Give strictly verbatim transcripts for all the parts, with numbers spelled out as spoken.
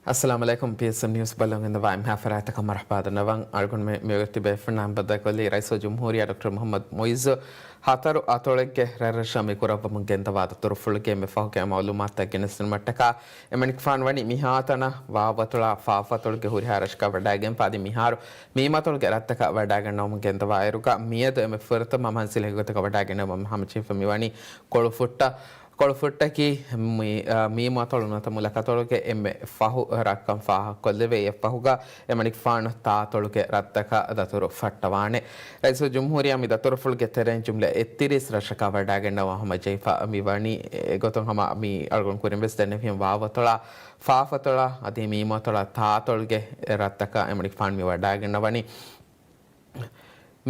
އައްސަލާމު ޢަލައިކުމް. ޕީއެސްއެމް ނިއުސް ބައްލަވަމުން ގެންދަވާ އެންމެހާ ފަރާތްތަކަށް މަރުޙަބާ ދަންނަވަން. އަޅުގަނޑުމެން މިވަގުތު ބޭފުޅުންނާ ހަމަ ބައްދަލުކޮށްލީ ރައީސުލްޖުމްހޫރިއްޔާ ޑޮކްޓަރ މުޙައްމަދު މުޢިއްޒު ހަތަރު އަތޮޅެއްގެ ރަށްރަށަށް މިކުރައްވަމުން ގެންދަވާ ދަތުރުފުޅުގެ އެންމެ ފަހުގެ މަޢުލޫމާތުތައް ގެނެސްދިނުމަށްޓަކާ، އެމަނިކުފާނު ވަނީ މިހާތަނަށް ވާވަތޮޅާ ފާފަތޮޅުގެ ހުރިހާ ރަށަކަށް ވަޑައިގެންފަ އަދި މިހާރު މީމަތޮޅުގެ ރަށްތަކަށް ވަޑައިގަންނަވަމުން ގެންދަވާއިރުގަ، މިއަދު އެންމެ ފުރަތަމަ މަންޒިލެއްގެ ގޮތަކަށް ވަޑައިގެންނެވުމަށް ހަމަޖެހިފަ މިވަނީ ކޮޅުފުއްޓަށް. ކޮޅުފުއްޓަކީ މީ، އާ، މީމަތޮޅު ނުވަތަ މުލަކަތޮޅުގެ އެންމެ ފަހު ރަށްކަން ފާހަގަކޮށްލެވޭ. އެއަށްފަހުގަ އެމަނިކުފާނު ތާތޮޅުގެ ރަށްތަކަށް ދަތުރު ފައްޓަވާނެ. ރައީސުލްޖުމްހޫރިއްޔާ މި ދަތުރުފުޅުގެ ތެރެއިން ޖުމްލަ އެއްތިރީސް ރަށަކަށް ވަޑައިގެންނަވާ ހަމަޖެހިފަ މިވަނީ. އެގޮތުން ހަމަ މީ އަޅުގަނޑު ކުރިން ވެސް ދެންނެވިހެން ވާވަތޮޅާ، ފާފަތޮޅާ އަދި މީމަތޮޅާ ތާތޮޅުގެ ރަށްތަކަށް އެމަނިކުފާނު މި ވަޑައިގެންނަވަނީ.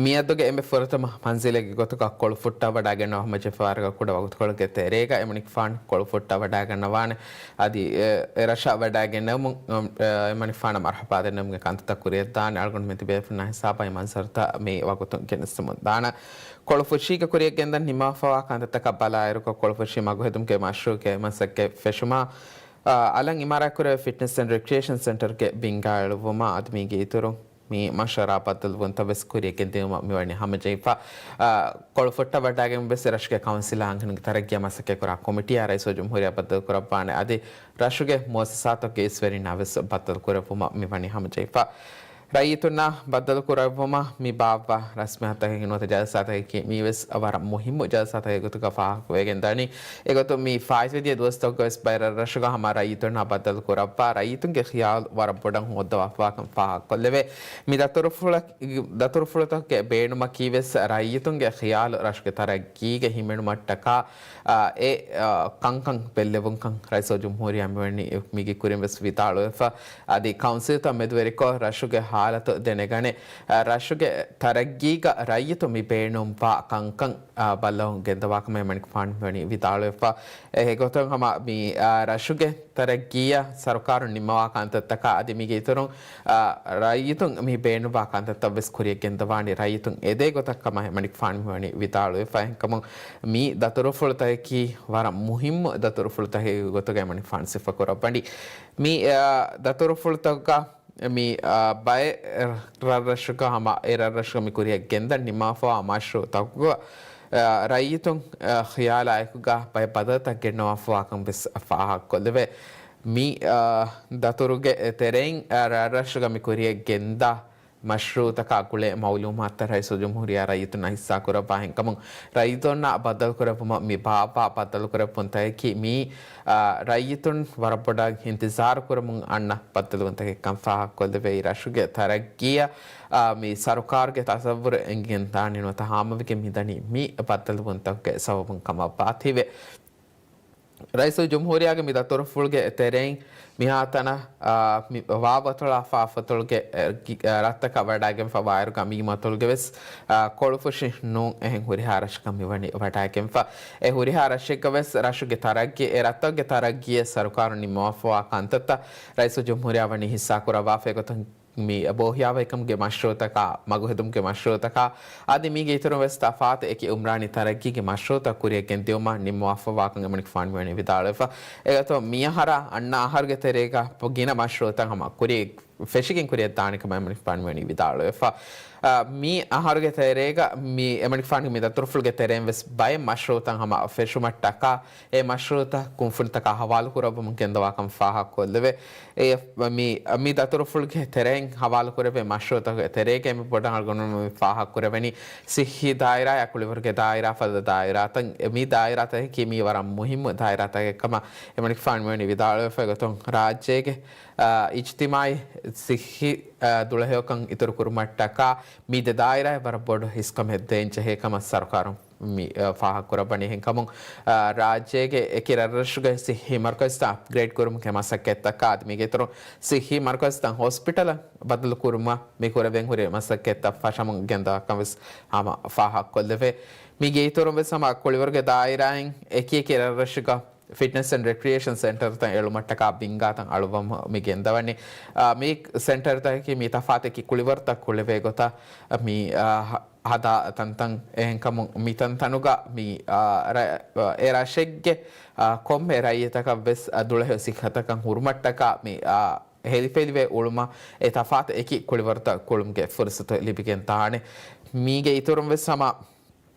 މިއަދުގެ އެންމެ ފުރަތަމަ މަންޒިލެއްގެ ގޮތުގަ ކޮޅުފުއްޓަށް ވަޑައިގެންނަވާ ހަމަޖެހިފަ ވަރަކަށް ކުޑަ ވަގުތުކޮޅެއްގެ ތެރޭގަ އެމަނިކުފާނު ކޮޅުފުއްޓަށް ވަޑައިގަންނަވާނެ. އަދި އެ، އެ ރަށަށް ވަޑައިގެންނެވުމުން، އެ، އެމަނިކުފާނަށް މަރުޙަބާ ދެންނެވުމުގެ ކަންތައްތައް ކުރިއަށްދާނެ. އަޅުގަނޑުމެން ތިބޭފުޅުންނާ ހިސާބަށް މަންޒަރުތައް މި ވަގުތުން ގެނެސްދެމުން ދާނަން. ކޮޅުފުށީގަ ކުރިއަށް ގެންދަން ނިންމާފަވާ ކަންތައްތަކަށް ބަލާއިރުގަ ކޮޅުފުށި މަގުހެދުމުގެ މަޝްރޫޢުގެ މަސައްކަތް ފެށުމާ، އަ، އަލަށް އިމާރާތްކުރެވޭ ފިޓްނެސް އެންޑް ރެކްރިއޭޝަން ސެންޓަރގެ ބިންގާ އެޅުއްވުމާ އަދި މީގެ އިތުރުން މި މަޝްވަރާ ބައްދަލުވުންތައް ވެސް ކުރިއަށް ގެންދިއުމަށް މިވަނީ ހަމަޖެހިފަ. އަ، ކޮޅުފުއްޓަށް ވަޑައިގެން ވެސް ރަށުގެ ކައުންސިލާ އަންހެނުންގެ ތަރައްގީއާ މަސައްކަތްކުރާ ކޮމިޓީއާ ރައީސުލްޖުމްހޫރިއްޔާ ބައްދަލުކުރައްވާނެ. އަދި ރަށުގެ މުއައްސަސާތަކުގެ އިސްވެރިންނާ ވެސް ބައްދަލުކުރެއްވުމަށް މިވަނީ ހަމަޖެހިފަ. ރައްޔިތުންނާ ބައްދަލުކުރެއްވުމަށް މި ބާއްވާ ރަސްމިއްޔާތަކަކީ ނުވަތަ ޖަލްސާތަކަކީ މީވެސް ވަރަށް މުހިއްމު ޖަލްސާތަކެއް ގޮތުގަ ފާހަގަވެގެން ދަނީ. އެގޮތުން މި ފާއިތުވެދިޔަ ދުވަސްތަކުގަ ވެސް ބައެއް ރަށްރަށުގަ ހަމަ ރައްޔިތުންނާ ބައްދަލު ކުރައްވާ، ރައްޔިތުންގެ ޚިޔާލު ވަރަށް ބޮޑަށް ހޯއްދަވާފަވާކަން ފާހަގަކޮށްލެވޭ. މި ދަތުރުފުޅަ-، ދަތުރުފުޅުތަކުގެ ބޭނުމަކީ ވެސް ރައްޔިތުންގެ ޚިޔާލު ރަށުގެ ތަރައްގީގެ ހިމެނުމަށްޓަކާ، އާ، އެ، އާ، ކަންކަން ބެއްލެވުންކަން ރައީސުލްޖުމްހޫރިއްޔާ މިވަނީ މީގެ ކުރިން ވެސް ވިދާޅުވެފަ. އަދި ކައުންސިލްތައް މެދުވެރިކޮށް ރަށުގެ ހާލަތު ދެނެގަނެ، އާ، ރަށުގެ ތަރައްގީގަ ރައްޔިތު މި ބޭނުންވާ ކަންކަން، އާ، ބައްލަވަން ގެންދަވާކަމަށް އެމަނިކުފާނު މިވަނީ ވިދާޅުވެފަ. އެ ގޮތުން ހަމަ މި، އާ، ރަށުގެ ތަރައްގީއަށް ސަރުކާރުން ނިންމަވާ ކަންތައްތަކާ އަދި މީގެ އިތުރުން، އާ، ރައްޔިތުން މި ބޭނުންވާ ކަންތައްތައް ވެސް ކުރިއަށް ގެންދަވާނީ ރައްޔިތުން އެދޭ ގޮތަށް ކަމަށް އެމަނިކުފާނު މިވަނީ ވިދާޅުވެފަ. އެހެންކަމުން މި ދަތުރުފުޅުތަކަކީ ވަރަށް މުހިއްމު ދަތުރުފުޅުތަކެއް ގޮތުގަ އެމަނިކުފާނު ސިފަކުރައްވަނީ. މި، އާ، ދަތުރުފުޅުތަކުގަ މި، އާ، ބައެއް ރަށްރަށުގަ ހަމަ އެ ރަށްރަށުގަ މި ކުރިއަށް ގެންދަން ނިންމާފައިވާ މަޝްރޫޢުތަކުގަ، އާ، ރައްޔިތުން، އާ، ޚިޔާލާއެކުގަ ބައެއް ބަދަލުތައް ގެންނަވާފައިވާކަން ވެސް ފާހަގަކޮށްލެވޭ. މި، އާ، ދަތުރުގެ ތެރެއިން، އާ، ރަށްރަށުގަ މި ކުރިއަށް ގެންދާ މަޝްރޫޢުތަކާ ގުޅޭ މަޢުލޫމާތުތައް ރައީސުލްޖުމްހޫރިއްޔާ ރައްޔިތުންނާ ހިއްސާކުރައްވާ ހެންކަމުން، ރައްޔިތުންނާ ބައްދަލުކުރެއްވުމަށް މި ބާއްވާ ބައްދަލުކުރެއްވުންތަކަކީ މީ، އާ، ރައްޔިތުން ވަރަށް ބޮޑަށް އިންތިޒާރު ކުރަމުން އަންނަ ބައްދަލުވުންތަކެއްކަން ފާހަގަކޮށްލެވޭ. ރަށުގެ ތަރައްގީއަށް، އާ، މި ސަރުކާރުގެ ތަސައްވުރު އެނގިގެން ދާނީ ނުވަތަ ހާމަވެގެން މިދަނީ މި ބައްދަލުވުންތަކުގެ ސަބަބުން ކަމަށްވާ ތިބެ. ރައީސުލްޖުމްހޫރިއްޔާގެ މި ދަތުރުފުޅުގެ ތެރެއިން މިހާތަނަށް، އާ، މި ވާވަތޮޅާ ފާފަތޮޅުގެ، އެ، ގި-، އެ، ރަށްތަކަށް ވަޑައިގެންފަ ވާއިރުގަ މީމަތޮޅުގެ ވެސް، އާ، ކޮޅުފުށި ނޫން އެހެން ހުރިހާ ރަށަކަށް މިވަނީ ވަޑައިގެންފަ. އެ ހުރިހާ ރަށެއްގަ ވެސް ރަށުގެ ތަރައްގީ، އެ ރަށްތަކުގެ ތަރައްގީއަށް ސަރުކާރުން ނިންމަވާފަވާ ކަންތައްތައް ރައީސުލްޖުމްހޫރިއްޔާ ވަނީ ހިއްސާކުރައްވާފަ. އެގޮތުން މި ބޯހިޔާވަހިކަމުގެ މަޝްރޫޢުތަކާ، މަގުހެދުމުގެ މަޝްރޫޢުތަކާ، އަދި މީގެ އިތުރުން ވެސް ތަފާތު އެކި އުމްރާނީ ތަރައްގީގެ މަޝްރޫޢުތައް ކުރިއަށް ގެންދިއުމަށް ނިންމަވާފަވާކަން އެމަނިކުފާނު މިވަނީ ވިދާޅުވެފަ. އެގޮތުން މިއަހަރާ އަންނަ އަހަރުގެ ތެރޭގަ ގިނަ މަޝްރޫޢުތައް ހަމަ ކުރި ފެށިގެން ކުރިއަށް ދާނެ ކަމަށް އެމަނިކުފާނު މިވަނީ ވިދާޅުވެފަ. އާ، މި އަހަރުގެ ތެރޭގަ މި އެމަނިކުފާނުގެ މި ދަތުރުފުޅުގެ ތެރެއިން ވެސް ބައެއް މަޝްރޫޢުތައް ހަމަ ފެށުމަށްޓަކާ، އެ މަޝްރޫޢުތައް ކުންފުނިތަކާ ހަވާލުކުރައްވަމުން ގެންދަވާކަން ފާހަގަކޮށްލެވޭ. އެ މި، މި ދަތުރުފުޅުގެ ތެރެއިން ހަވާލުކުރެވޭ މަޝްރޫޢުތަކުގެ ތެރޭގައި މި ބޮޑަށް އަޅުގަނޑު މި ފާހަގަކުރެވެނީ ސިއްހީ ދާއިރާއާ ކުޅިވަރުގެ ދާއިރާ ފަދަ ދާއިރާތައް. މި ދާއިރާތަކަކީ މީ ވަރަށް މުހިއްމު ދާއިރާތަކެއް ކަމަށް އެމަނިކުފާނު މިވަނީ ވިދާޅުވެފަ. އެގޮތުން ރާއްޖޭގެ، އާ، އިޖްތިމާޢީ ސިއްހީ، އާ، ދުޅަހެޔޮކަން އިތުރުކުރުމަށްޓަކާ މި ދެ ދާއިރާއަށް ވަރަށް ބޮޑު އިސްކަމެއް ދޭން ޖެހޭ ކަމަށް ސަރުކާރުން މި، އަ، ފާހަގަކުރައްވަނީ. އެހެންކަމުން، އަ، ރާއްޖޭގެ އެކި ރަށްރަށުގެ ސިއްހީ މަރުކަޒުތައް އަޕްގްރޭޑް ކުރުމުގެ މަސައްކަތްތަކާ އަދި މީގެ އިތުރުން ސިއްހީ މަރުކަޒުތައް ހޮސްޕިޓަލަށް ބަދަލުކުރުމަށް މި ކުރެވެން ހުރި މަސައްކަތްތައް ފަށަމުން ގެންދަވާކަން ވެސް ހަމަ ފާހަގަކޮށްލެވޭ. މީގެ އިތުރުން ވެސް ހަމަ ކުޅިވަރުގެ ދާއިރާއިން އެކި އެކި ރަށްރަށުގަ ފިޓްނެސް އެންޑް ރެކްރިއޭޝަން ސެންޓަރުތައް އެޅުމަށްޓަކާ ބިންގާތައް އަޅުއްވަމުން މި ގެންދަވަނީ. އާ، މި ސެންޓަރުތަކަކީ މި ތަފާތު އެކި ކުޅިވަރުތައް ކުޅެވޭ ގޮތަށް މި، އާ، ހަ-، ހަދާ ތަންތަން. އެހެންކަމުން މި ތަންތަނުގަ މި، އާ، ރަ-، އެ ރަށެއްގެ، އާ، ކޮންމެ ރައްޔިތަކަށް ވެސް، އާ، ދުޅަހެޔޮ ސިއްހަތަކަށް ހުރުމަށްޓަކާ މި، އާ، ހެލިފެލިވެ އުޅުމަށް އެ ތަފާތު އެކި ކުޅިވަރުތައް ކުޅުމުގެ ފުރުސަތު ލިބިގެން ދާނެ. މީގެ އިތުރުން ވެސް ހަމަ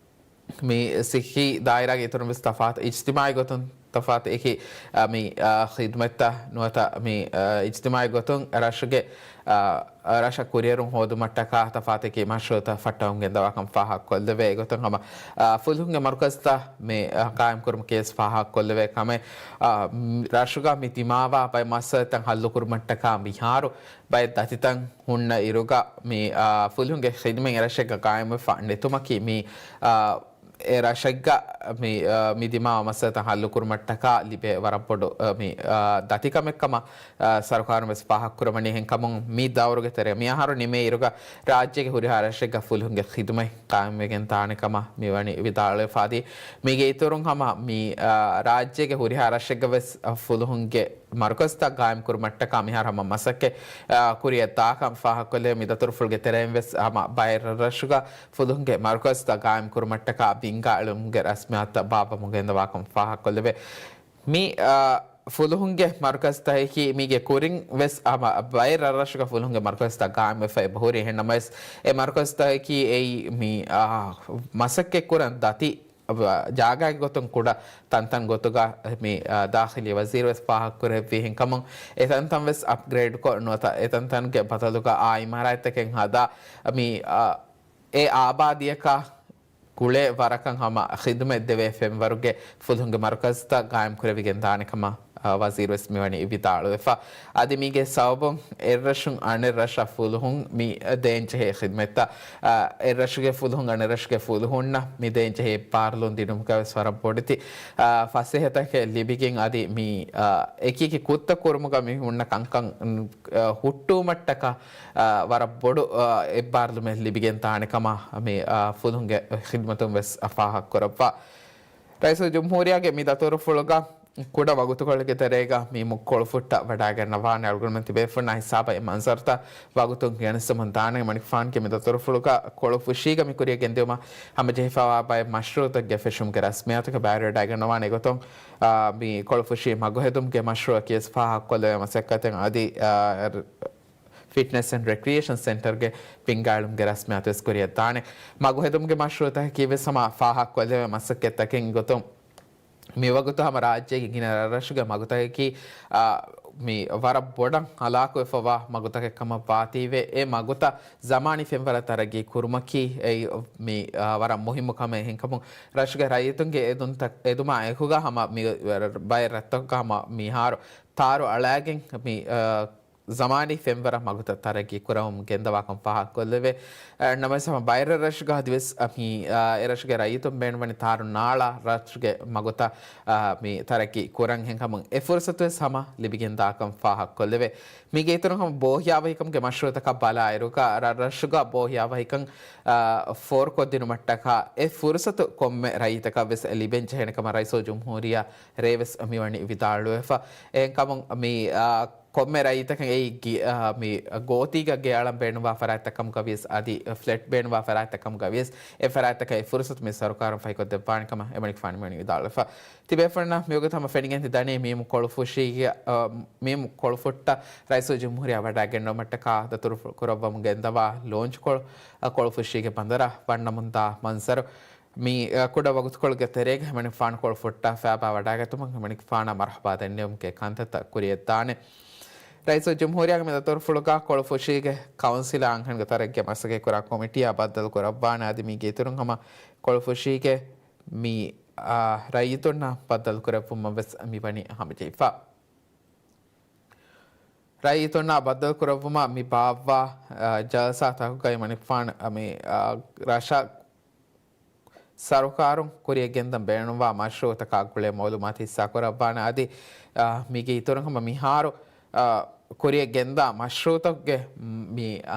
މި ސިއްހީ ދާއިރާގެ އިތުރުން ވެސް ތަފާތު އިޖްތިމާޢީ ގޮތުން ތަފާތު އެކި، އަ، މި، އަ، ޚިދުމަތްތައް ނުވަތަ މި، އަ، އިޖްތިމާޢީ ގޮތުން ރަށުގެ، އަ، ރަށަށް ކުރިއެރުން ހޯދުމަށްޓަކާ ތަފާތު އެކި މަޝްރޫޢުތައް ފައްޓަވަމުން ގެންދަވާކަން ފާހަގަކޮށްލެވޭ. އެގޮތުން ހަމަ، އަ، ފުލުހުންގެ މަރުކަޒުތައް މި، އަ، ޤާއިމްކުރުމަކީ ވެސް ފާހަގަކޮށްލެވޭ ކަމެއް، އަ، މް، ރަށުގަ މި ދިމާވާ ބައެއް މައްސަލަތައް ހައްލުކުރުމަށްޓަކާ މިހާރު ބައެއް ދަތިތައް ހުންނަ އިރުގަ މި، އާ، ފުލުހުންގެ ޚިދުމަތް އެރަށެއްގަ ޤާއިމްވެފަ ނެތުމަކީ މި، އާ، އެ ރަށެއްގަ މި، އާ، މި ދިމާވާ މައްސަލަތައް ހައްލުކުރުމަށްޓަކާ ލިބޭ ވަރަށް ބޮޑު، އާ، މި، އާ، ދަތިކަމެއްކަމަށް، އާ، ސަރުކާރުން ވެސް ފާހަގަކުރައްވަނީ. އެހެންކަމުން މި ދައުރުގެ ތެރޭ މި އަހަރު ނިމޭ އިރުގަ ރާއްޖޭގެ ހުރިހާ ރަށެއްގަ ފުލުހުންގެ ޚިދުމަތް ޤާއިމްވެގެން ދާނެ ކަމަށް މިވަނީ ވިދާޅުވެފަ. އަދި މީގެ އިތުރުން ހަމަ މި، އާ، ރާއްޖޭގެ ހުރިހާ ރަށެއްގަ ވެސް، އާ، ފުލުހުންގެ މަރުކަޒުތައް ޤާއިމްކުރުމަށްޓަކާ މިހާރު ހަމަ މަސައްކަތް، އާ، ކުރިއަށް ދާކަން ފާހަގަކޮށްލެވޭ. މި ދަތުރުފުޅުގެ ތެރެއިން ވެސް ހަމަ ބައެއް ރަށްރަށުގަ ފުލުހުންގެ މަރުކަޒުތައް ޤާއިމްކުރުމަށްޓަކާ ބިންގާ އެޅުމުގެ ރަސްމިއްޔާތުތައް ބާއްވަމުން ގެންދަވާކަން ފާހަގަކޮށްލެވޭ. މި، އާ، ފުލުހުންގެ މަރުކަޒުތަކަކީ މީގެ ކުރިން ވެސް ހަމަ ބައެއް ރަށްރަށުގަ ފުލުހުންގެ މަރުކަޒުތައް ޤާއިމްވެފަ އެބަހުރި. އެހެންނަމަވެސް އެ މަރުކަޒުތަކަކީ އެއީ މި، އާ، މަސައްކަތްކުރަން ދަތި ޖާގައިގެ ގޮތުން ކުޑަ ތަންތަން ގޮތުގަ މި، އާ، ދާޚިލީ ވަޒީރު ވެސް ފާހަގަކުރެއްވި. އެހެންކަމުން އެ ތަންތަން ވެސް އަޕްގްރޭޑްކޮށް ނުވަތަ އެ ތަންތަންގެ ބަދަލުގަ އާ އިމާރާތްތަކެއް ހަދާ މި، އާ، އެ އާބާދީއަކާ ގުޅޭ ވަރަކަށް ހަމަ ޚިދުމަތް ދެވޭ ފެންވަރުގެ ފުލުހުންގެ މަރުކަޒުތައް ޤާއިމްކުރެވިގެން ދާނެ ކަމަށް، އާ، ވަޒީރު ވެސް މިވަނީ ވިދާޅުވެފަ. އަދި މީގެ ސަބަބުން އެއްރަށުން އަނެއް ރަށަށް ފުލުހުން މި ދޭންޖެހޭ ޚިދުމަތްތައް، އާ، އެއްރަށުގެ ފުލުހުން އަނެއްރަށުގެ ފުލުހުންނަށް މި ދޭންޖެހޭ އެއްބާރުލުން ދިނުމުގަ ވެސް ވަރަށް ބޮޑެތި، އާ، ފަސޭހަތަކެއް ލިބިގެން އަދި މި، އާ، އެކިއެކި ކުށްތައް ކުރުމުގަ މި ހުންނަ ކަންކަން، އާ، ހުއްޓުވުމަށްޓަކާ، އާ، ވަރަށް ބޮޑު، އާ، އެއްބާރުލުމެއް ލިބިގެން ދާނެ ކަމަށް މި، އާ، ފުލުހުންގެ ޚިދުމަތުން ވެސް ފާހަގަކުރައްވާ. ރައީސުލްޖުމްހޫރިއްޔާގެ މި ދަތުރުފުޅުގަ ކުޑަ ވަގުތުކޮޅެއްގެ ތެރޭގަ މީމު ކޮޅުފުއްޓަށް ވަޑައިގަންނަވާނެ. އަޅުގަނޑުމެން ތިބޭފުޅުންނާ ހިސާބަށް އެ މަންޒަރުތައް ވަގުތުން ގެނެސްދެމުން ދާނެ. އެމަނިކުފާނުގެ މި ދަތުރުފުޅުގަ ކޮޅުފުށީގަ މި ކުރިއަށް ގެންދިއުމަށް ހަމަޖެހިފައިވާ ބައެއް މަޝްރޫޢުތަކުގެ ފެށުމުގެ ރަސްމިއްޔާތުގެ ބައިވެރިވެވަޑައިގަންނަވާނެ. އެގޮތުން، އާ، މި ކޮޅުފުށީ މަގުހެދުމުގެ މަޝްރޫޢަކީ ވެސް ފާހަގަކޮށްލެވޭ މަސައްކަތެއް އަދި، އާ، ފިޓްނެސް އެންޑް ރެކްރިއޭޝަން ސެންޓަރުގެ ބިންގާ އެޅުމުގެ ރަސްމިއްޔާތު ވެސް ކުރިއަށް ދާނެ. މަގުހެދުމުގެ މަޝްރޫޢުތަކަކީ ވެސް ހަމަ ފާހަގަކޮށްލެވޭ މަސައްކަތްތަކެއް. އެގޮތުން މިވަގުތު ހަމަ ރާއްޖޭގެ ގިނަ ރަށްރަށުގެ މަގުތަކަކީ، އާ، މި ވަރަށް ބޮޑަށް ހަލާކުވެފަވާ މަގުތަކެއް ކަމަށް ވާތީވެ، އެ މަގުތައް ޒަމާނީ ފެންވަރަށް ތަރައްގީ ކުރުމަކީ އެއީ މި، އާ، ވަރަށް މުހިއްމު ކަމެއް. އެހެންކަމުން ރަށުގެ ރައްޔިތުންގެ އެދުންތައް، އެދުމާ އެކުގަ ހަމަ މި ބައެއް ރަށްތަކުގަ ހަމަ މިހާރު ތާރު އަޅާގެން މި، އާ، ޒަމާނީ ފެންވަރަށް މަގުތައް ތަރައްގީ ކުރަމުން ގެންދަވާކަން ފާހަގަކޮށްލެވޭ. އަ، ނަމަވެސް ހަމަ ބައެއް ރަށްރަށުގަ އަދިވެސް އަ، މި، އާ، އެ ރަށުގެ ރައްޔިތުން ބޭނުންވަނީ ތާރު ނާޅާ ރަށުގެ މަގުތައް، އާ، މި ތަރައްގީ ކުރަން. އެހެންކަމުން އެ ފުރުސަތު ވެސް ހަމަ ލިބިގެން ދާކަން ފާހަގަކޮށްލެވޭ. މީގެ އިތުރުން ހަމަ ބޯހިޔާވަހިކަމުގެ މަޝްރޫޢުތަކަށް ބަލާއިރުގަ ރަށްރަށުގަ ބޯހިޔާވަހިކަން، އާ، ފޯރުކޮށްދިނުމަށްޓަކާ އެ ފުރުސަތު ކޮންމެ ރައްޔިތަކަށް ވެސް ލިބެން ޖެހޭނެ ކަމަށް ރައީސުލްޖުމްހޫރިއްޔާ ރޭ ވެސް މިވަނީ ވިދާޅުވެފަ. އެހެންކަމުން މި، އާ، ކޮންމެ ރައްޔިތަކަށް އެއީ ގި-، އާ، މި ގޯތީގަ ގެއަޅަން ބޭނުންވާ ފަރާތްތައް ކަމުގަ ވިޔަސް އަދި ފްލެޓް ބޭނުންވާ ފަރާތްތައް ކަމުގަ ވިޔަސް އެ ފަރާތްތަކަށް އެ ފުރުސަތު މި ސަރުކާރުން ފަހިކޮށްދެއްވާނެ ކަމަށް އެމަނިކުފާނު މިވަނީ ވިދާޅުވެފަ. ތިބޭފުޅުންނަށް މިވަގުތު ހަމަ ފެނިގެން ތި ދަނީ މީމު ކޮޅުފުށީގެ، އާ، މީމު ކޮޅުފުއްޓަށް ރައީސުލްޖުމްހޫރިއްޔާ ވަޑައިގެންނެވުމަށްޓަކާ ދަތުރުފުޅު ކުރައްވަމުން ގެންދަވާ ލޯންޗްކޮޅު، އާ، ކޮޅުފުށީގެ ބަނދަރަށް ވަންނަމުންދާ މަންޒަރު. މި، އަ، ކުޑަ ވަގުތުކޮޅުގެ ތެރޭގަ އެމަނިކުފާނު ކޮޅުފުއްޓަށް ފައިބާ ވަޑައިގަތުމުން އެމަނިކުފާނަށް މަރުޙަބާ ދެންނެވުމުގެ ކަންތައްތައް ކުރިއަށްދާނެ. ރައީސުލްޖުމްހޫރިއްޔާގެ މި ދަތުރުފުޅުގަ ކޮޅުފުށީގެ ކައުންސިލާ އަންހެންގެ ތަރައްގީއަށް މަސައްކަތްކުރާ ކޮމިޓީއާ ބައްދަލުކުރައްވާނެ. އަދި މީގެ އިތުރުން ހަމަ ކޮޅުފުށީގެ މި، އާ، ރައްޔިތުންނާ ބައްދަލުކުރެއްވުމަށް ވެސް މިވަނީ ހަމަޖެހިފަ. ރައްޔިތުންނާ ބައްދަލުކުރެއްވުމަށް މި ބާއްވާ، އާ، ޖަލްސާތަކުގައި އެމަނިކުފާނު، އާ، މި، އާ، ރަށަށް ސަރުކާރުން ކުރިއަށް ގެންދަން ބޭނުންވާ މަޝްރޫޢުތަކާ ގުޅޭ މައުލޫމާތު ހިއްސާކުރައްވާނެ. އަދި، އާ، މީގެ އިތުރުން ހަމަ މިހާރު، އާ، ކުރިއަށް ގެންދާ މަޝްރޫޢުތަކުގެ މި، އާ،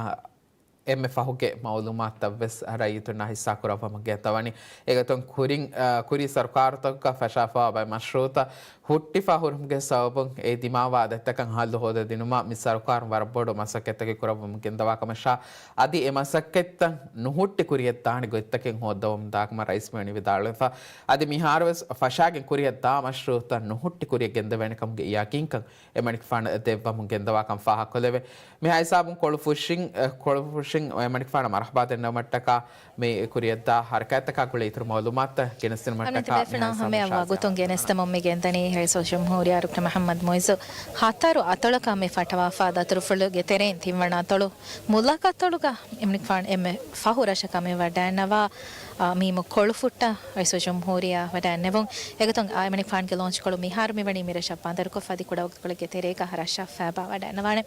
އެންމެ ފަހުގެ މައުލޫމާތުތައް ވެސް ރައްޔިތުންނާ ހިއްސާ ކުރައްވަމުން ގެންދަވަނީ. އެގޮތުން ކުރިން، އަ، ކުރީ ސަރުކާރުތަކުގަ ފަށާފަވާ ބައެއް މަޝްރޫއުތައް ހުއްޓިފަ ހުރުމުގެ ސަބަބުން އެ ދިމާވާ ދަތިތަކަށް ހައްލު ހޯދަދިނުމަށް މި ސަރުކާރުން ވަރަށް ބޮޑު މަސައްކަތްތަކެއް ކުރައްވަމުން ގެންދަވާ ކަމަށާ، އަދި އެ މަސައްކަތްތައް ނުހުއްޓި ކުރިއަށް ދާނެ ގޮތްތަކެއް ހޯއްދަވަމުން ދާކަމަށް ރައީސް މިވެނި ވިދާޅުވެފަ. އަދި މިހާރުވެސް ފަށާގެން ކުރިއަށް ދާ މަޝްރޫއުތައް ނުހުއްޓި ކުރިއަށް ގެންދެވޭނެ ކަމުގެ ޔަގީންކަން އެމަނިކުފާނަށް ދެއްވަމުން ގެންދަވާކަން ފާހަގަކޮށްލެވޭ. މިހާ ހިސާބުން ކޮޅުފުށިން، އެ، ކޮޅުފުށިން އެމަނިކުފާނަށް މަރުޙަބާ ދެންނެވުމަށްޓަކާ މި ކުރިއަށްދާ ހަރަކާތްތަކާ ގުޅޭ އިތުރު މައުލޫމާތުތައް ގެނެސްދިނުމަށްޓަކާ އަނެއް މިހާ ހިސާބުން ހަމަޔަށްވާ ޝާޒިޔާ ގޮތުން ގެނެސްދެމުން މި ގެންދަނީ ރައީސުލްޖުމްހޫރިއްޔާ ޑޮކްޓަރ މުޙައްމަދު މުޢިއްޒު ހަތަރު އަތޮޅަކަށް މި ފައްޓަވާފާ ދަތުރުފުޅުގެ ތެރެއިން ތިންވަނަ އަތޮޅު މުލަކަތޮޅުގަ އެމަނިކުފާނު އެންމެ ފަހު ރަށަކަށް މި ވަޑައިންނަވާ، އާ، މީމު ކޮޅުފުއްޓަށް ރައީސުލްޖުމްހޫރިއްޔާ ވަޑައިންނެވުން. އެގޮތުން އާ އެމަނިކުފާނުގެ ލޯންޗްކޮޅު މިހާރު މިވަނީ މި ރަށަށް ބަނދަރުކޮށްފަ އަދި ކުޑަ ކޮޅެއްގެ ތެރޭގަ ރަށަށް ފައިބާ ވަޑައިންނަވާނެ.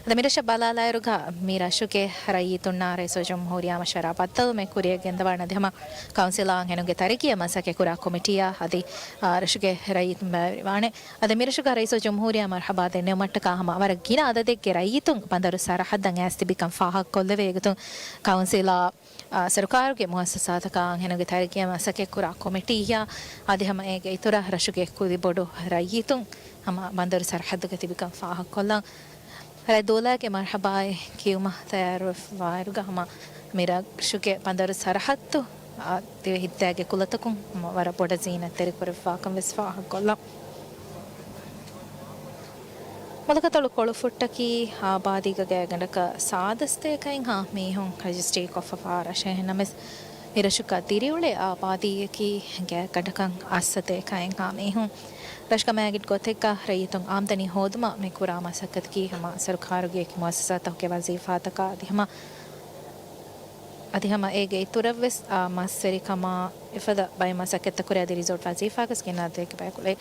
އަދި މިރަށަށް ބަލާލާއިރުގަ މި ރަށުގެ ރައްޔިތުންނާ ރައީސުލްޖުމްހޫރިއްޔާ މަޝްވަރާ ބައްދަލުވުމެއް ކުރިއަށް ގެންދަވާނެ. އަދި ހަމަ ކައުންސިލާ އަންހެނުންގެ ތަރައްގީއަށް މަސައްކަތް ކުރާ ކޮމިޓީއާ އަދި، އާ، ރަށުގެ ރައްޔިތުން ބައިވެރިވާނެ. އަދި މިރަށުގަ ރައީސުލްޖުމްހޫރިއްޔާ މަރުޙަބާ ދެންނެވުމަށްޓަކާ ހަމަ ވަރަށް ގިނަ އަދަދެއްގެ ރައްޔިތުން ބަނދަރު ސަރަހައްދަށް އައިސް ތިބިކަން ފާހަގަކޮށްލެވޭ. އެގޮތުން ކައުންސިލާ އާ، ސަރުކާރުގެ މުއައްސަސާތަކާ އަންހެނުންގެ ތަރައްގީއަށް މަސައްކަތްކުރާ ކޮމިޓީއާ އަދި ހަމަ އޭގެ އިތުރަށް ރަށުގެ ކުދިބޮޑު ރައްޔިތުން ހަމަ ބަނދަރު ސަރަހައްދުގަ ތިބިކަން ފާހަގަކޮށްލަން. ރައްދޫލާގެ މަރުޙަބާއި ކިޔުމަށް ތައްޔާރުވެފައިވާއިރުގަ ހަމަ މި ރަށުގެ ބަނދަރު ސަރަހައްދު، އާ، ދިވެހި ހިތާގެ ކުލަތަކުން ހަމަ ވަރަށް ބޮޑަށް ޒީނަތްތެރިކުރެވިފާކަން ވެސް ފާހަގަކޮށްލަން. މުލަކަތޮޅު ކޮޅުފުއްޓަކީ އާބާދީގަ ގާތްގަނޑަކަށް ސާދަސްތޭކައެއްހާ މީހުން ރަޖިސްޓްރީކޮށްފަވާ ރަށެއް. އެހެންނަމަވެސް، މިރަށުގަ ދިރިއުޅޭ އާބާދީއަކީ ގާތްގަނޑަކަށް އައްސަތޭކައެއްހާ މީހުން. ރަށުގަ މާގެޓް ގޮތެއްގަ ރައްޔިތުން އާމްދަނީ ހޯދުމަށް މި ކުރާ މަސައްކަތަކީ ހަމަ ސަރުކާރުގެ އެކި މުއައްސަސާތަކުގެ ވަޒީފާތަކާ އަދި ހަމަ އަދި ހަމަ އޭގެ އިތުރަށްވެސް، އާ، މަސްވެރިކަމާ އެފަދަ ބައެއް މަސައްކަތްތައް ކުރޭ އަދި ރިސޯޓް ވަޒީފާގަސް ގެންނާ ދޭކެ ބަޔަކުޅޭ.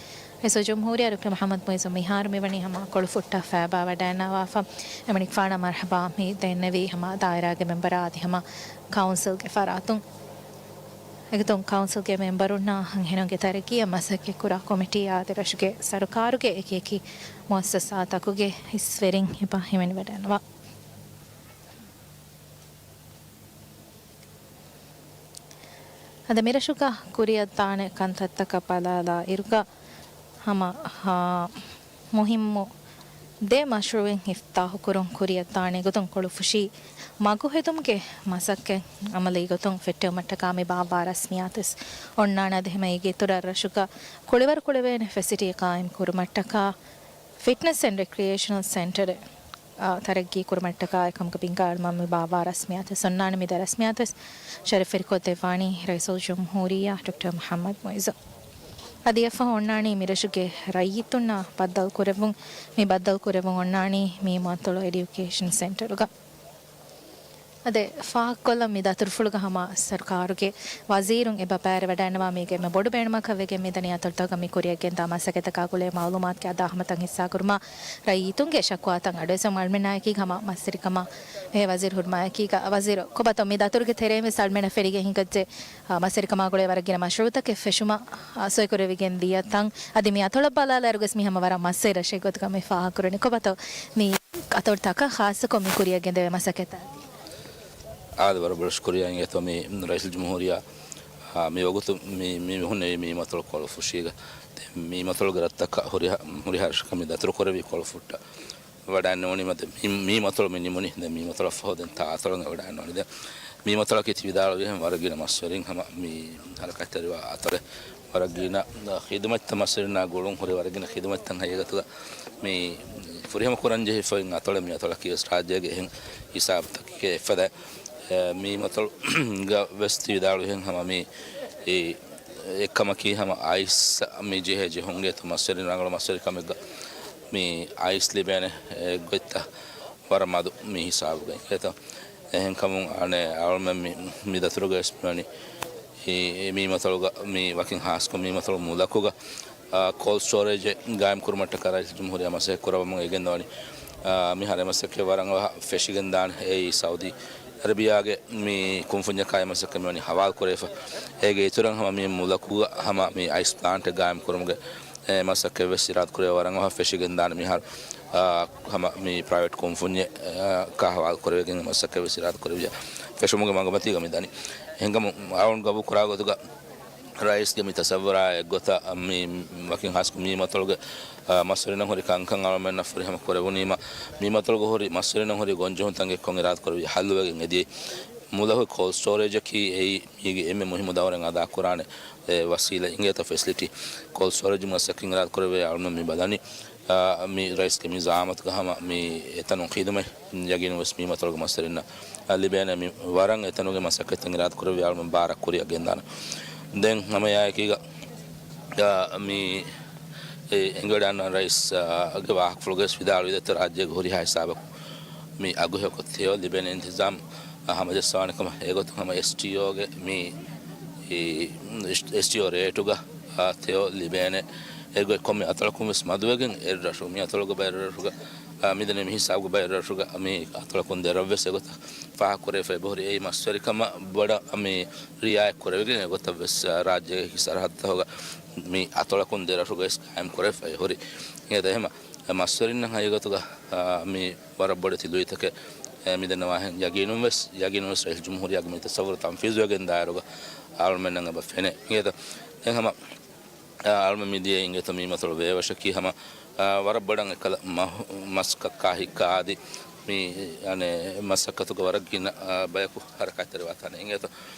ރައީސުލްޖުމްހޫރިއްޔާ ޑޮކްޓަރ މުޙައްމަދު މުޢިއްޒު މިހާރު މިވަނީ ހަމަ ކޮޅުފުއްޓަށް ފައިބާ ވަޑައިންނަވާފަ. އެމަނިކުފާނަށް މަރުޙަބާ މި ދެންނެވީ ހަމަ ދާއިރާގެ މެންބަރާ އަދި ހަމަ ކައުންސިލްގެ ފަރާތުން. އެގޮތުން ކައުންސިލްގެ މެންބަރުންނާ އަންހެނުންގެ ތަރައްގީއަށް މަސައްކަތްކުރާ ކޮމިޓީއާ އަދި ރަށުގެ ސަރުކާރުގެ އެކި އެކި މުއައްސަސާތަކުގެ އިސްވެރިން އެބަ ހިމެނިވަޑައިންނަވާ. އަދި މިރަށުގަ ކުރިއަށްދާނެ ކަންތައްތަކަށް ބަލާލާ އިރުގަ ހަމަ، ހާ، މުހިއްމު ދެ މަޝްރޫއެއް އިފްތިތާޙުކުރުން ކުރިއަށްދާނެ ގޮތުން ކޮޅުފުށީ މަގުހެދުމުގެ މަސައްކަތް އަމަލީ ގޮތުން ފެއްޓެވުމަށްޓަކާ މި ބާއްވާ ރަސްމިއްޔާތުވެސް އޮންނާނެ. އަދި ހަމަ އޭގެ އިތުރަށް ރަށުގަ ކުޅިވަރު ކުޅެވޭނެ ފެސިލިޓީ ޤާއިމް ކުރުމަށްޓަކާ ފިޓްނަސް އެންޑް ރެކްރިއޭޝަނަލް ސެންޓަރެއް، އާ، ތަރައްގީ ކުރުމަށްޓަކާ އެކަމުގެ ބިންގާ އަޅުމަށް މި ބާއްވާ ރަސްމިއްޔާތުވެސް އޮންނާނެ. މި ދެ ރަސްމިއްޔާތުވެސް ޝަރަފްވެރިކޮށްދެއްވާނީ ރައީސުލްޖުމްހޫރިއްޔާ ޑޮކްޓަރ މުޙައްމަދު މުޢިއްޒު. އަދި އެއަށްފަހު އޮންނާނީ މިރަށުގެ ރައްޔިތުންނާ ބައްދަލުކުރެއްވުން، މި ބައްދަލުކުރެއްވުން އޮންނާނީ މީމުއަތޮޅު އެޑިއުކޭޝަން ސެންޓަރުގަ. އަދި ފާހަގަކޮށްލަން މި ދަތުރުފުޅުގަ ހަމަ ސަރުކާރުގެ ވަޒީރުން އެބަ ބައިވެރިވަޑައިންނަވާ މީގެ އެންމެ ބޮޑު ބޭނުމަކަށް ވެގެން މިދަނީ އަތޮޅުތަކުގަ މި ކުރިއަށް ގެންދާ މަސައްކަތްތަކާ ގުޅޭ މައުލޫމާތުގެ އަދާހަމަތައް ހިއްސާކުރުމަށް ރައްޔިތުންގެ ޝަކުވާތައް އަޑުއެއްސަވަން އަޅުމެންނާއެކީގަ ހަމަ މަސްވެރިކަމަށް މިހޭ ވަޒީރު ހުރުމާއެކީގަ ވަޒީރު ކޮބާތޯ މި ދަތުރުގެ ތެރެއިން ވެސް އަޅުމެންނަށް ފެށިގެން ހިނގައްޖެ، އާ، މަސްވެރިކަމާ ގުޅޭ ވަރަށް ގިނަ މަޝްރޫއުތަކެއް ފެށުމަށް، އާ، ސޮއިކުރެވިގެން ދިޔަ ތަން. އަދި މި އަތޮޅަށް ބަލާލާއިރުވެސް މި ހަމަ ވަރަށް މަސްވެރި ރަށެއް ގޮތުގަ މި ފާހަގަކުރަނީ. ކޮބާތޯ މި އަތޮޅުތަކަށް ޚާއްޞަކޮށް މި ކުރިއަށް ގެންދެވޭ މަސައްކަތްތައް؟ އާދެ، ވަރަށް ބޮޑަށް ޝުކުރިއްޔާ އިނގޭތޯ މި ރައީސުލްޖުމްހޫރިއްޔާ، އާ، މި ވަގުތު މި، މި ހުންނެވީ މީމުއަތޮޅު ކޮޅުފުށީގަ. ދެން މީމުއަތޮޅުގެ ރަށްތަކަށް ހުރިހާ، ހުރިހާ ރަށަކަށް މި ދަތުރުކުރެވި ކޮޅުފުއްޓަށް ވަޑައިންނެވުނީމަ ދެން މީ، މީމުއަތޮޅު މި ނިމުނީ. ދެން މީމުއަތޮޅަށްފަހު ދެން ތާ އަތޮޅަށް ވަޑައިންނެވުނީ. ދެން މީމުއަތޮޅަކީ ތި ވިދާޅުވިހެން ވަރަށް ގިނަ މަސްވެރިން ހަމަ މި ހަރަކާތްތެރިވާ އަތޮޅެއް. ވަރަށް ގިނަ ޚިދުމަތްތައް މަސްވެރިންނާ ގުޅުން ހުރި ވަރަށް ގިނަ ޚިދުމަތްތައް ހަގީގަތުގަ މި ފުރިހަމަ ކުރަން ޖެހިފައި އަތޮޅެއް. މި އަތޮޅަކީ ވެސް ރާއްޖޭގެ އެހެން ހިސާބުތަކެއް އެއްފަދަ. އެ، މީމުއަތޮޅުގަ ވެސް ތި ވިދާޅުވިހެން ހަމަ މި އެ އެއްކަމަކީ ހަމަ އައިސް މި ޖެހޭ ޖެހުންގެ ތަ މަސްވެރިން ރަނގަޅު މަސްވެރިކަމެއްގަ މި އައިސް ލިބޭނެ އެ ގޮތްތައް ވަރަށް މަދު މި ހިސާބުގައި. އެތަ އެހެންކަމުން އަނެއް އަޅުމެން މި، މި ދަތުރުގަ އިސްމިވަނީ އެ، އެ މީމަތޮޅުގަ މި ވަކިން ހާސްކޮށް މީމަތޮޅު މުލަކުގަ، އާ، ކޯލްޑް ސްޓޯރޭޖެއް ގާއިމް ކުރުމަށްޓަކާ ރައީސުލްޖުމްހޫރިއްޔާ މަސައްކަތް ކުރައްވަމުން އެ ގެންދަވަނީ. އާ، މިހާރު އެ މަސައްކަތް ވަރަށް އަވަހަށް ފެށިގެންދާނެ. އެއީ ސައުދީ އަރަބިޔާގެ މި ކުންފުންޏަކާ އެ މަސައްކަތް މިވަނީ ހަވާލު ކުރެވިފަ. އޭގެ އިތުރަށް ހަމަ މި މުލަކުގަ ހަމަ މި އައިސް ޕްލާންޓެއް ގާއިމް ކުރުމުގެ އެ މަސައްކަތް ވެސް އިރާދަ ކުރެވޭ ވަރަށް އަވަހަށް ފެށިގެން ދާނެ މިހާރު. އާ، ހަމަ މި ޕްރައިވެޓް ކުންފުންޏެއް، އާ، ކާ ހަވާލު ކުރެވިގެން މަސައްކަތް ވެސް އިރާދަ ކުރެވިއްޔާ ފެށުމުގެ މަގުމަތީގަ މި ދަނީ. އެހެންކަމުން އަޅުން ގަބޫލު ކުރާ ގޮތުގަ ރައީސްގެ މި ތަސައްވުރާ އެއްގޮތަށް މި ވަކިން ހާސްކޮށް މީ މަތޮޅުގެ، އާ، މަސްވެރިންނަށް ހުރި ކަންކަން އަޅުމެންނަށް ފުރިހަމަ ކުރެވުނީމަ، މީ މަތޮޅުގަ ހުރި މަސްވެރިންނަށް ހުރި ގޮންޖެހުންތައް އެއްކޮށް އިރާދަ ކުރެވި ހައްލުވެގެން އެދިޔައީ. މުލަހު ކޯލްޑް ސްޓޯރޭޖަކީ އެއީ މީގެ އެންމެ މުހިއްމު ދައުރެއް އަދާ ކުރާނެ، އެ، ވަސީލަ އިނގޭތޯ ފެސިލިޓީ. ކޯލްޑް ސްޓޯރޭޖް މަސައްކަތް އިރާދަ ކުރެވޭ އަޅުމެން މި ބަލަނީ، އާ، މި ރައީސްގެ މި ޒައާމަތުގަ ހަމަ މި އެތަނުން ޚިދުމަތް ޔަގީނުން ވެސް މީ މަތޮޅުގެ މަސްވެރިންނަށް، އާ، ލިބޭނެ. މި ވަރަށް އެތަނުގެ މަސައްކަތްތައް އިރާދަ ކުރެވި އަޅުމެން ބާރަށް ކުރިއަށް ގެންދާނެ. ދެން ހަމަ އެއާއެކީގަ، އާ، މި އެ އެނގިވަޑައިގަންނަވާ ރައީސް، އާ، ގެ ވާހަކަފުޅުގައި ވިދާޅުވި ދެއްތޯ ރާއްޖޭގެ ހުރިހާ ހިސާބަކު މި އަގުހެޔޮކޮށް ތެޔޮ ލިބޭނެ އިންތިޒާމް، އާ، ހަމަޖައްސާނެ ކަމަށް. އެގޮތުން ހަމަ އެސްޓީއޯގެ މި އެސްޓީއޯ ރޭޓުގަ، އާ، ތެޔޮ ލިބޭނެ. އެގޮތް ކޮންމެ އަތޮޅަކުން ވެސް މަދުވެގެން އެއްރަށު، މި އަތޮޅުގަ ބައެއް ރަށުގަ، އާ، މިދަނީ މި ހިސާބުގަ ބައެއް ރަށުގަ މި އަތޮޅަކުން ދެރަށް ވެސް އެގޮތަށް ފާހަގަކުރެވިފައި އެބަހުރި. އެއީ މަސްވެރިކަމަށް ބޮޑަށް މި ރިއާޔަތް ކުރެވިގެން އެގޮތަށް ވެސް، އާ، ރާއްޖޭގެ އެކި ސަރަހައްދުތަކުގަ މި އަތޮޅަކުން ދެ ރަށުގައި ވެސް ގާއިމް ކުރެވިފައި ހުރި. އެ އެހެމަ މަސްވެރިންނަށް ހަގީގަތުގަ، އާ، މި ވަރަށް ބޮޑެތި ލުއިތަކެއް، އެ، މިދެންނަވާހެން ޔަގީނުން ވެސް، ޔަގީނުން ވެސް ރައީސް ޖުމްހޫރިއްޔާގެ މި ތަސައްވުރު ތަންފީޒުވެގެން ދާއިރުގަ އަޅުމެންނަށް އެބަ ފެނޭ. އިނގޭތަ؟ ދެން ހަމަ، އާ، އަޅުމެން މިދިޔަ އިނގޭތަ މީ މަތޮޅު ބޭވަށަކީ ހަމަ، އާ، ވަރަށް ބޮޑަށް އެކަލަ މަހު-، މަސްކައްކާ ހިއްކާ އަދި މި، އަނެއް، މަސައްކަތުގަ ވަރަށް ގިނަ، އާ، ބަޔަކު ހަރަކާތްތެރިވާތާނެ. އިނގޭތަ؟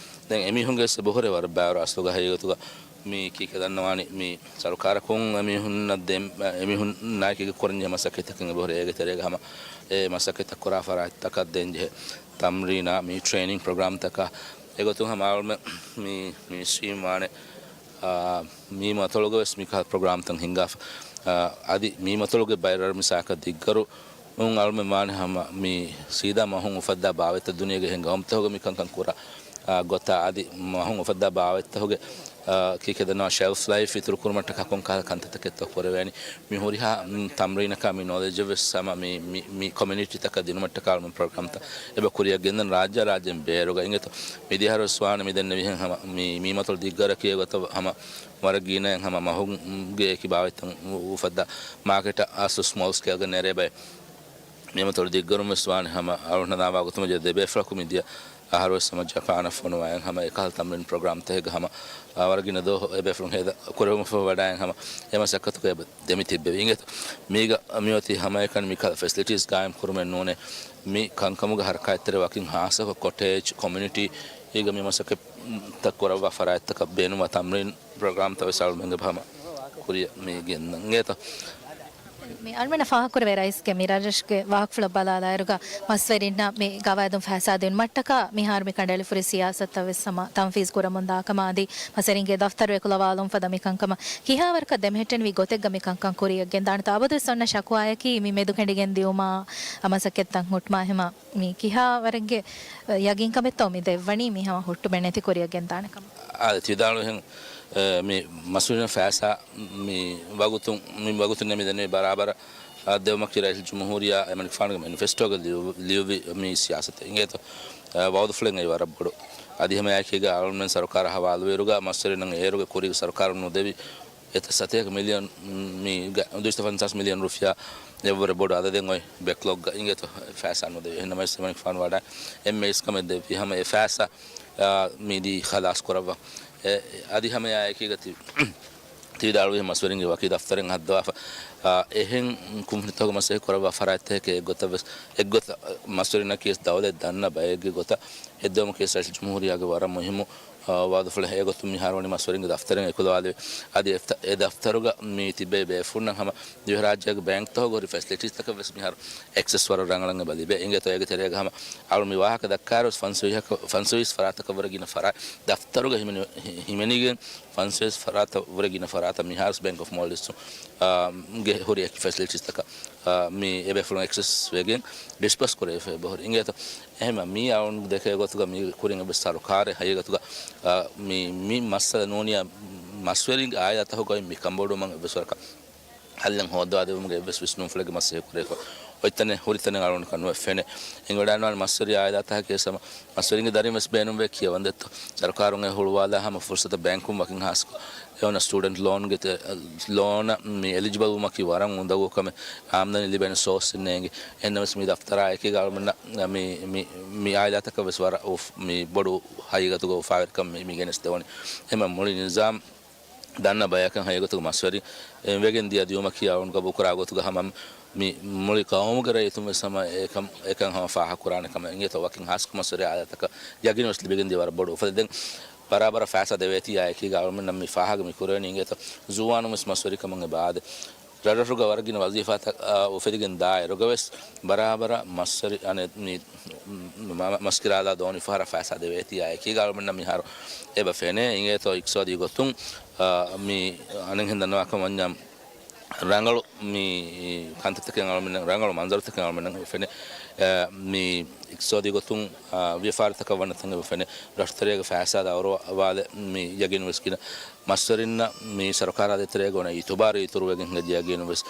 ދެން އެމީހުންގެ ވެސް އެބަހުރޭ ވަރަށް ބާރު އަސްލުގަ ހަގީގަތުގަ މީ ކީކޭ ދަންނަވާނީ މި ސަރުކާރަކުން އެމީހުންނަށް ދެން، އެމީހުންނާއެކީގަ ކުރަންޖެހޭ މަސައްކަތްތަކެއް އެބަހުރޭ އޭގެ ތެރޭގަ ހަމަ އެ މަސައްކަތްތައް ކުރާ ފަރާތްތަކަށް ދޭންޖެހޭ ތަމްރީނާ މި ޓްރޭނިން ޕްރޮގްރާމްތަކާ އެގޮތުން ހަމަ އަޅުމެން މި މިނިސްޓްރީން ވާނެ، އާ، މި މަތޮޅުގަ ވެސް މިކަހަލަ ޕްރޮގްރާމްތައް ހިންގާފަ، އާ، އަދި މި މަތޮޅުގެ ބައިރަށް މިސާކަށް ދިއްގަރު ނޫން އަޅުމެން ވާނެ ހަމަ މި ސީދާ މަހުން އުފައްދާ ބާވަތްތައް ދުނިޔޭގެ އެހެން ގައުމުތަކުގަ މި ކަންކަން ކުރާ، އާ، ގޮތާ އަދި މަހުން އުފައްދާ ބާވަތްތަކުގެ، އާ، ކީކޭ ދަންނަވާ ޝެލްފް ލައިފް އިތުރު ކުރުމަށްޓަކާ ކޮން ކަހަލަ ކަންތައްތަކެއްތޯ ކުރެވޭނީ. މި ހުރިހާ، މް، ތަމްރީނަކާ މި ނޮލެޖަށް ވެސް ހަމަ މި، މި، މި ކޮމިއުނިޓީތަކަށް ދިނުމަށްޓަކާ އަޅުމެން ޕްރޮގްރާމްތައް އެބަ ކުރިއަށް ގެންދަން ރާއްޖާ ރާއްޖޭން ބޭރުގަ އިނގޭތޯ. މިދިޔަ އަހަރު ވެސް ވާނެ މި ދެންނެވިހެން ހަމަ މި، މީ މަތޮޅު ދިއްގަރަކީ އެގޮތަށް ހަމަ ވަރަށް ގިނައިން ހަމަ މަހުންގެ އެކި ބާވަތްތައް އު-، އުފައްދާ މާކެޓަށް އަސްލު ސްމޯލް ސްކޭލްގަ ނެރޭ ބައެއް. މި މަތޮޅު ދިއްގަރުން ވެސް ވާނެ ހަމަ އަޅުން ހަނދާންވާ ގޮތުން ދެ ބޭފުޅަކު މިދިޔަ އަހަރު ވެސް ހަމަ ޖަޕާނަށް ފޮނުވާއިން ހަމަ އެކަހަލަ ތަމްރީން ޕްރޮގްރާމްތަކެއްގަ ހަމަ، އާ، ވަރަށް ގިނަ ދުވަހު އެ ބޭފުޅުން ހޭދަ ކުރެވުމަށްފަހު ވަޑައިގެން ހަމަ އެ މަސައްކަތުގައި ދެމި ތިއްބެވި. އިނގޭތޯ މީގަ މިއޮތީ ހަމައެކަނި މިކަހަލަ ފެސިލިޓީސް ގާއިމް ކުރުމެއް ނޫނޭ. މި ކަންކަމުގެ ހަރަކާތްތެރޭ ވަކިން ހާއްސަކޮށް ކޮޓޭޖް ކޮމިއުނިޓީ އީގަ މި މަސައްކަތްތައް ކުރައްވާ ފަރާތްތަކަށް ބޭނުންވާ ތަމްރީން ޕްރޮގްރާމްތައް ވެސް އަޅުމެންގެ ހަމަ ކުރިއަށް މި ގެންދަން. އިނގޭތޯ؟ މި އަޅުމެންނަށް ފާހަގަކުރެވޭ ރައީސްގެ މި ރަށްރަށުގެ ވާހަކަފުޅަށް ބަލާލާއިރުގަ މަސްވެރިންނަށް މި ގަވާއިދުން ފައިސާ ދިނުމަށްޓަކާ މިހާރު މި ކަނޑައެޅިފަ ހުރި ސިޔާސަތުތައް ވެސް ހަމަ ތަންފީޒު ކުރަމުންދާ ކަމަށް އަދި މަސްވެރިންގެ ދަފްތަރު އެކުލަވާލުން ފަދަ މި ކަންކަމަށް ކިހާވަރަކަށް ދެމެހެއްޓެނިވި ގޮތެއްގަ މި ކަންކަން ކުރިއަށް ގެންދާނެތޯ؟ އަބަދުވެސް އޮންނަ ޝަކުވާއަކީ މި މެދުކެނޑިގެން ދިއުމާ މަސައްކަތްތައް ހުއްޓުމާ ހަމަ މި ކިހާވަރެއްގެ ޔަގީންކަމެއްތޯ މި ދެއްވަނީ މި ހަމަ ހުއްޓުމެއް ނެތި ކުރިއަށް ގެންދާނެ ކަމަށް؟ އާދެ، ތި ވިދާޅުވިހެން، އެ، މި މަސްވެރިން ފައިސާ މި ވަގުތުން، މި ވަގުތުން މި ދެންނެވި ބަރާބަރަށް އަށް ދެވުމަކީ ރައީސް ޖުމްހޫރިއްޔާ އެމަނިކުފާނުގެ މެނިފެސްޓޯގަ ލިޔު-، ލިޔުއްވި މި ސިޔާސަތެއް. އިނގޭތޯ، އެ، ވައުދުފުޅެއް އެއީ ވަރަށް ބޮޑު. އަދި ހަމައެކީގަ އަޅުމެން ސަރުކާރަށް ހަވާލުވިއިރުގަ މަސްވެރިންނަށް އޭރުގެ ކުރީގެ ސަރުކާރުން ނުދެވި އެތައް ސަތޭކަ މިލިއަން، މީގަ ދުއިސައްތަ ފަންސާސް މިލިއަން ރުފިޔާ އެއްވުރެ ބޮޑު އަދަދެއް އޮތް ބެކްލޮގްގަ އިނގޭތޯ ފައިސާ ނުދެވި. އެހެންނަމަވެސް އެމަނިކުފާނު ވަޑައި އެންމެ އިސްކަމެއް ދެއްވި ހަމަ އެ ފައިސާ، އާ، މިދީ ޚަލާސް ކުރައްވަ. އެ، އަދި ހަމައާއެކީގަ ތި-، ތި ވިދާޅުވި މަސްވެރިންގެ ވަކި ދަފްތަރެއް ހައްދަވާފަ، އާ، އެހެން ކުންފުނިތަކުގެ މަސައްކަތް ކުރައްވާ ފަރާތްތަކެއް އެއްގޮތަށް ވެސް، އެއްގޮތަށް މަސްވެރިންނަކީ ވެސް ދައުލަތް ދަންނަ ބައެއްގެ ގޮތަށް ހެއްދެވުމަކީ ވެސް ރައީސް ޖުމްހޫރިއްޔާގެ ވަރަށް މުހިއްމު، އާ، ވައުދުފުޅެއް. އެގޮތުން މިހާރު ވަނީ މަސްވެރިންގެ ދަފްތަރެއް އެކުލަވާލެވި. އަދި އެ ދަފްތަރުގަ މި ތިބޭ ބޭފުޅުންނަށް ހަމަ ދިވެހިރާއްޖޭގެ ބޭންކްތަކުގަ ހުރި ފެސިލިޓީސްތަކަށް ވެސް މިހާރު އެކްސެސް ވަރަށް ރަނގަޅަށް އެބަ ލިބޭ. އިނގޭތޯ އޭގެ ތެރޭގަ ހަމަ އަޅު މި ވާހަކަ ދައްކާއިރު ފަންސަވީހަކަށް، ފަންސަވީސް ފަރާތަކަށް ވުރެ ގިނަ ފަރާތް ދަފްތަރުގަ ހިމެނި-، ހި-، ހިމެނިގެން ފަންސަވީސް ފަރާތަށް ވުރެ ގިނަ ފަރާތަށް މިހާރު ވެސް ބޭންކް އޮފް މޯލްޑިވްސް، އާ، ގެ ހުރި އެކި ފެސިލިޓީސްތަކަށް، އާ، މި އެބޭފުޅުން އެކްސެސް ވެގެން ޑިސްބަސް ކުރެވިފަ އެބަހުރި. އިނގޭތޯ އެހެންމަ މީ އަޅުން ދެކޭ ގޮތުގަ މި ކުރިން އެބަ ސަރުކާރެއް ހަގީގަތުގަ، އާ، މި، މި މައްސަލަ ނޫނިއްޔާ މަސްވެރިންގެ އާއިލާތަކުގައި މި ކަންބޮޑުވުމަށް އެއްވެސް ވަރަކަށް ހައްލެއް ހޯއްދަވާދެވުމުގެ އެއްވެސް ވިސްނުންފުޅެއްގެ މަސައްކަތް ކުރެވިފަ. އޮތްތަނެއް ހުރިތަނެއް އަޅުގަނޑަކަށް ނުވެ ފެނޭ. އެނގިވަޑައިގަންނަވާނެ މަސްވެރި އާއިލާތަކަކީ ސަމަ، މަސްވެރިންގެ ދަރިން ވެސް ބޭނުންވޭ ކިޔަވަން ދެއްތޯ. ސަރުކާރުން އެ ހުޅުވާލާ ހަމަ ފުރުސަތަށް ބޭންކުން ވަކިން ހާސްކޮށް، އެ އޮންނަ ސްޓޫޑެންޓް ލޯންގެ ތެ-، ލޯނަށް މި އެލިޖިބަލް ވުމަކީ ވަރަށް އުނދަގޫ ކަމެއް. އާމްދަނީ ލިބޭނެ ސޯސްއެއް ނޭނގެ. އެހެންނަމަވެސް މި ދަފްތަރާ އެކީގަ އަޅުމެންނަށް މި، މި، މި އާއިލާތަކަށް ވެސް ވަރަށް އުފް-، މި ބޮޑު ހަގީގަތުގަ އުފާވެރިކަން މި، މި ގެނެސްދެވުނީ. އެހެންމަ މުޅި ނިޒާމް ދަންނަ ބަޔަކަށް ހަގީގަތުގަ މަސްވެރިން ވެގެން ދިޔަ ދިޔުމަކީ އަޅުން ގަބޫލުކުރާ ގޮތުގަ ހަމަ މި މުޅި ޤައުމުގެ ރައްޔިތުން ވެސް ހަމަ އެކަން، އެކަން ހަމަ ފާހަގަކުރާނެ ކަމެއް. އިނގޭތޯ ވަކިން ހާސްކޮށް މަސްވެރި އާއިލާތަކަށް ޔަގީން ވެސް ލިބިގެން ދިޔަ ވަރަށް ބޮޑު އުފަލެއް. ދެން ބަރާބަރަށް ފައިސާ ދެވޭތީ އާއެކީގަ އަޅުމެންނަށް މި ފާހަގަ މި ކުރެވެނީ އިނގޭތޯ ޒުވާނުން ވެސް މަސްވެރިކަމުން އެބަ އާދޭ. ރަށްރަށުގަ ވަރަށް ގިނަ ވަޒީފާތައް، އާ، އުފެދިގެން ދާއިރުގަ ވެސް ބަރާބަރަށް މަސްވެރި، އަނެއް މި، މަ-، މަ-، މަސް ކިރާލާ ދޯނިފަހަރަށް ފައިސާ ދެވޭތީ އާއެކީގަ އަޅުމެންނަށް މިހާރު އެބަ ފެނޭ. އިނގޭތޯ އިޤްތިޞާދީ ގޮތުން، އާ، މި އަނެއްހެން ދަންނަވާކަމަށް ވަންޏާ ރަނގަޅު މި ކަންތައްތަކެއް އަޅުމެން ރަނގަޅު މަންޒަރުތަކެއް އަޅުމެންނަށް އެބަ ފެނޭ. އާ، މި އިޤްތިޞާދީ ގޮތުން، އާ، ވިޔަފާރިތަކަށް ވަންނަ ތަން އެބަ ފެނޭ. ރަށުތެރޭގެ ފައިސާ ދައުރުވާލެއް މި ޔަގީނު ވެސް ގިނަ މަސްވެރިންނަށް މި ސަރުކާރާ ދޭތެރޭގަ އޮންނަ އިތުބާރު އިތުރުވެގެން ހެދި ޔަގީނު ވެސް،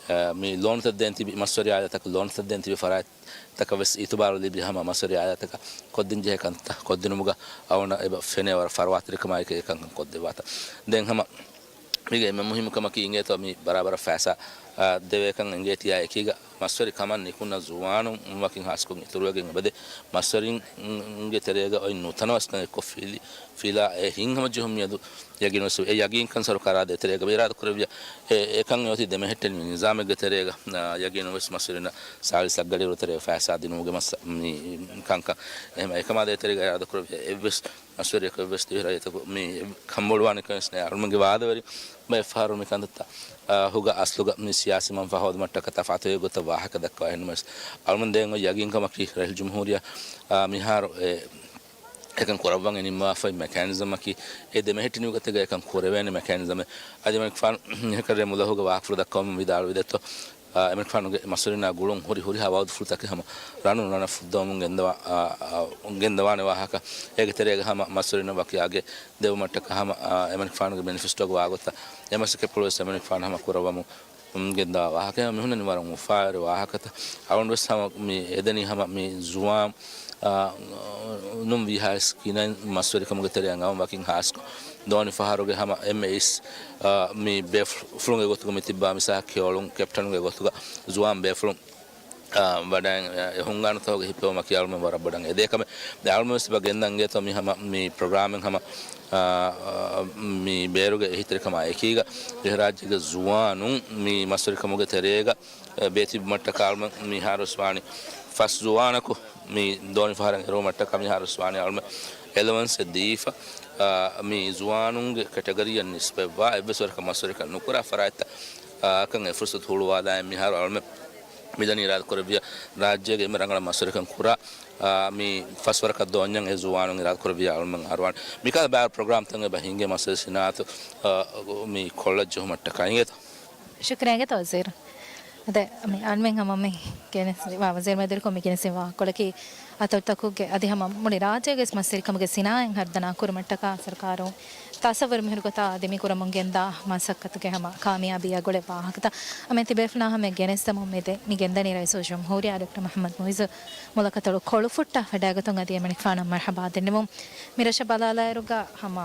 އާ، މި ލޯނުތައް ދޭން ތިބި މަސްވެރި އާއިލާތަކަށް ލޯނުތައް ދޭން ތިބި ފަރާތްތަކަށް ވެސް އިތުބާރު ލިބި ހަމަ މަސްވެރި އާއިލާތަކަށް ކޮށްދިން ޖެހޭ ކަންތައް ކޮށްދިނުމުގަ އަޅުގަނޑަށް އެބަ ފެނޭ ވަރަށް ފަރުވާތެރިކަމާއެކީ އެކަންކަން ކޮށްދެއްވާތަން. ދެން ހަމަ މީގެ އެންމެ މުހިއްމު ކަމަކީ އިނގޭތޯ މި ބަރާބަރަށް ފައިސާ، އާ، ދެވޭކަން އެނގޭތީ އާއެކީގަ މަސްވެރި ކަމަށް ނިކުންނަ ޒުވާނުން ވަކިން ހާސްކޮށް އިތުރުވެގެން އެބަދޭ. މަސްވެރިންގެ ތެރޭގަ އޮތް ނުތަނަވަސްކަން އެއްކޮށް ފިލި، ފިލާ އެ ހިތްހަމަޖެހުން މިއަދު ޔަގީންވެސް އެ ޔަގީންކަން ސަރުކާރާ ދޭތެރޭގަ އިރާދަ ކުރެއްވިޔާ އެ، އެކަން އެއޮތީ ދެމެހެއްޓެނިވި ނިޒާމެއްގެ ތެރޭގަ، އާ، ޔަގީނުންވެސް މަސްވެރިންނަށް ސާޅީސް ލައްގަޑިއިރު ތެރޭ ފައިސާ ދިނުމުގެ މައްސަ-، މި ކަންކަން. އެހެން އެކަމާ ދޭތެރޭގަ އިރާދަ ކުރެއްވިޔާ އެއްވެސް މަސްވެރިޔަކު އެއްވެސް ދިވެހި ރައްޔިތަކު މި ކަންބޮޑުވާނެ ކަމެއް ވެސް ނެތް. އަޅުމެންގެ ވާދަވެރިން ބައެއް ފަހަރު މި ކަންތައްތައް، އާ، ހުގަ އަސްލުގަ މި ސިޔާސީ މަންފާ ހޯދުމަށްޓަކާ ތަފާތު ގޮތަށް ވާހަކަ ދައްކަވާ. އެހެންނަމަވެސް އަޅުމެން ދޭން އޮތް ޔަގީންކަމަކީ ރައީސް ޖުމްހޫރިއްޔާ، އާ، މިހާރު އެ އެކަން ކުރައްވަން އެ ނިންމާފައި މެކޭނިޒަމަކީ އެ ދެމެހެއްޓެނިވި ގޮތެއްގަ އެކަން ކުރެވޭނެ މެކޭނިޒަމެއް. އަދި އެމަނިކުފާނު ހެކަރެ މުލަހުގެ ވާހަކަފުޅު ދައްކަވަމުން ވިދާޅުވި ދެއްތޯ، އާ، އެމަނިކުފާނުގެ މަސްވެރިންނާ ގުޅުން ހުރި ހުރިހާ ވައުދުފުޅުތަކެއް ހަމަ ރަނުން ރަނަށް ފުއްދަވަމުން ގެންދަވާ-، އާ، އާ، ގެންދަވާނެ ވާހަކަ. އޭގެ ތެރޭގަ ހަމަ މަސްވެރިންނަށް ވަކި އަގެއް ދެވުމަށްޓަކާ ހަމަ، އާ، އެމަނިކުފާނުގެ މެނިފެސްޓޯގެ ވާގޮތަށް އެ މަސައްކަތްޕުޅު ވެސް އެމަނިކުފާނު ހަމަ ކުރައްވަމުން ގެންދަވާ ވާހަކަ. މިހުންނަނީ ވަރަށް އުފާވެރި ވާހަކަތައް. އަޅުން ވެސް ހަމަ މި އެދެނީ ހަމަ މި ޒުވާން، އާ، ނުން ވީހާވެސް ގިނައިން މަސްވެރިކަމުގެ ތެރެއަށް އައުން ވަކިން ހާސްކޮށް، ދޯނި ފަހަރުގެ ހަމަ އެމްއޭއެސް، އާ، މި ބޭފުޅުންގެ ގޮތުގަ މި ތިއްބާ މިސާ ކެޔޮޅުން ކެޕްޓަނުގެ ގޮތުގަ ޒުވާން ބޭފުޅުން، އާ، ވަޑައި، އާ، އެ ހުންގާނުތަކުގެ ހިއްޕެވުމަކީ އަޅުމެން ވަރަށް ބޮޑަށް އެދޭ ކަމެއް. ދެން އަޅުމެން ވެސް ތިބާ ގެންދަން އިނގޭތޯ މި ހަމަ މި ޕްރޮގްރާމެއް ހަމަ، އާ، މި ބޭރުގެ އެހީތެރިކަމާ އެކީގަ ދިވެހިރާއްޖޭގެ ޒުވާނުން މި މަސްވެރިކަމުގެ ތެރޭގަ ބޭތިބުމަށްޓަކާ އަޅުމެން މިހާރުވެސް ވާނީ ފަސް ޒުވާނަކު މި ދޯނި ފަހަރަށް އެރުވުމަށްޓަކާ މިހާރުވެސް ވާނީ އަޅުމެން އެލަވަންސެއް ދީފަ، އާ، މި ޒުވާނުންގެ ކެޓަގަރީއަށް ނިސްބަތްވާ އެއްވެސް ވަރަކަށް މަސްވެރިކަން ނުކުރާ ފަރާތްތައް، އާ، އަކަށް އެ ފުރުސަތު ހުޅުވާލާއި މިހާރު އަޅުމެން މިދަނީ އިރާދަކުރެއްވިޔާ ރާއްޖޭގެ އެންމެ ރަނގަޅަށް މަސްވެރިކަން ކުރާ، އާ، މި ފަސް ވަރަކަށް ދޯންޏަށް އެ ޒުވާނުން އިރާދަކުރެއްވިޔާ އަޅުމެން އަރުވާނެ. މިކަހަލަ ބައިވަރު ޕްރޮގްރާމްތައް އެބަ ހިނގޭ މަސްވެރި ސިނާއަތު، އާ، މި ކޮށްލަ ޖެހުމަށްޓަކާ އިނގޭތޯ. ޝުކުރިއްޔާ އިނގޭތޯ ވަޒީރު. އަދި މި އަޅުމެން ހަމަ މި ގެނެސް-، ވާ ވަޒީރު މެދުވެރިކޮށް މި ގެނެސްދިން ވާ ކޮޅަކީ އަތޮޅުތަކުގެ އަދި ހަމަ މުޅި ރާއްޖޭގެ މަސްވެރިކަމުގެ ސިނާއަތް ހަރުދަނާ ކުރުމަށްޓަކާ ސަރުކާރުން ތަސައްވަރު މިހުރި ގޮތާ އަދި މި ކުރަމުން ގެންދާ މަސައްކަތުގެ ހަމަ ކާމިޔާބީއާ ގުޅޭ ވާހަކަތައް އަމެން ތިބޭފުޅާ ހަމަ ގެނެސްދަމުން މިދެ-، މި ގެންދަނީ ރައީސުލްޖުމްހޫރިއްޔާ ޑޮކްޓަރ މުޙައްމަދު މުޢިއްޒު މުލަކަތޮޅު ކޮޅުފުއްޓާ ވަޑައިގަތުން އަދި އެމަނިކުފާނަށް މަރްޙަބާ ދެންނެވުން. މި ރަށަށް ބަލާލާއިރުގަ ހަމަ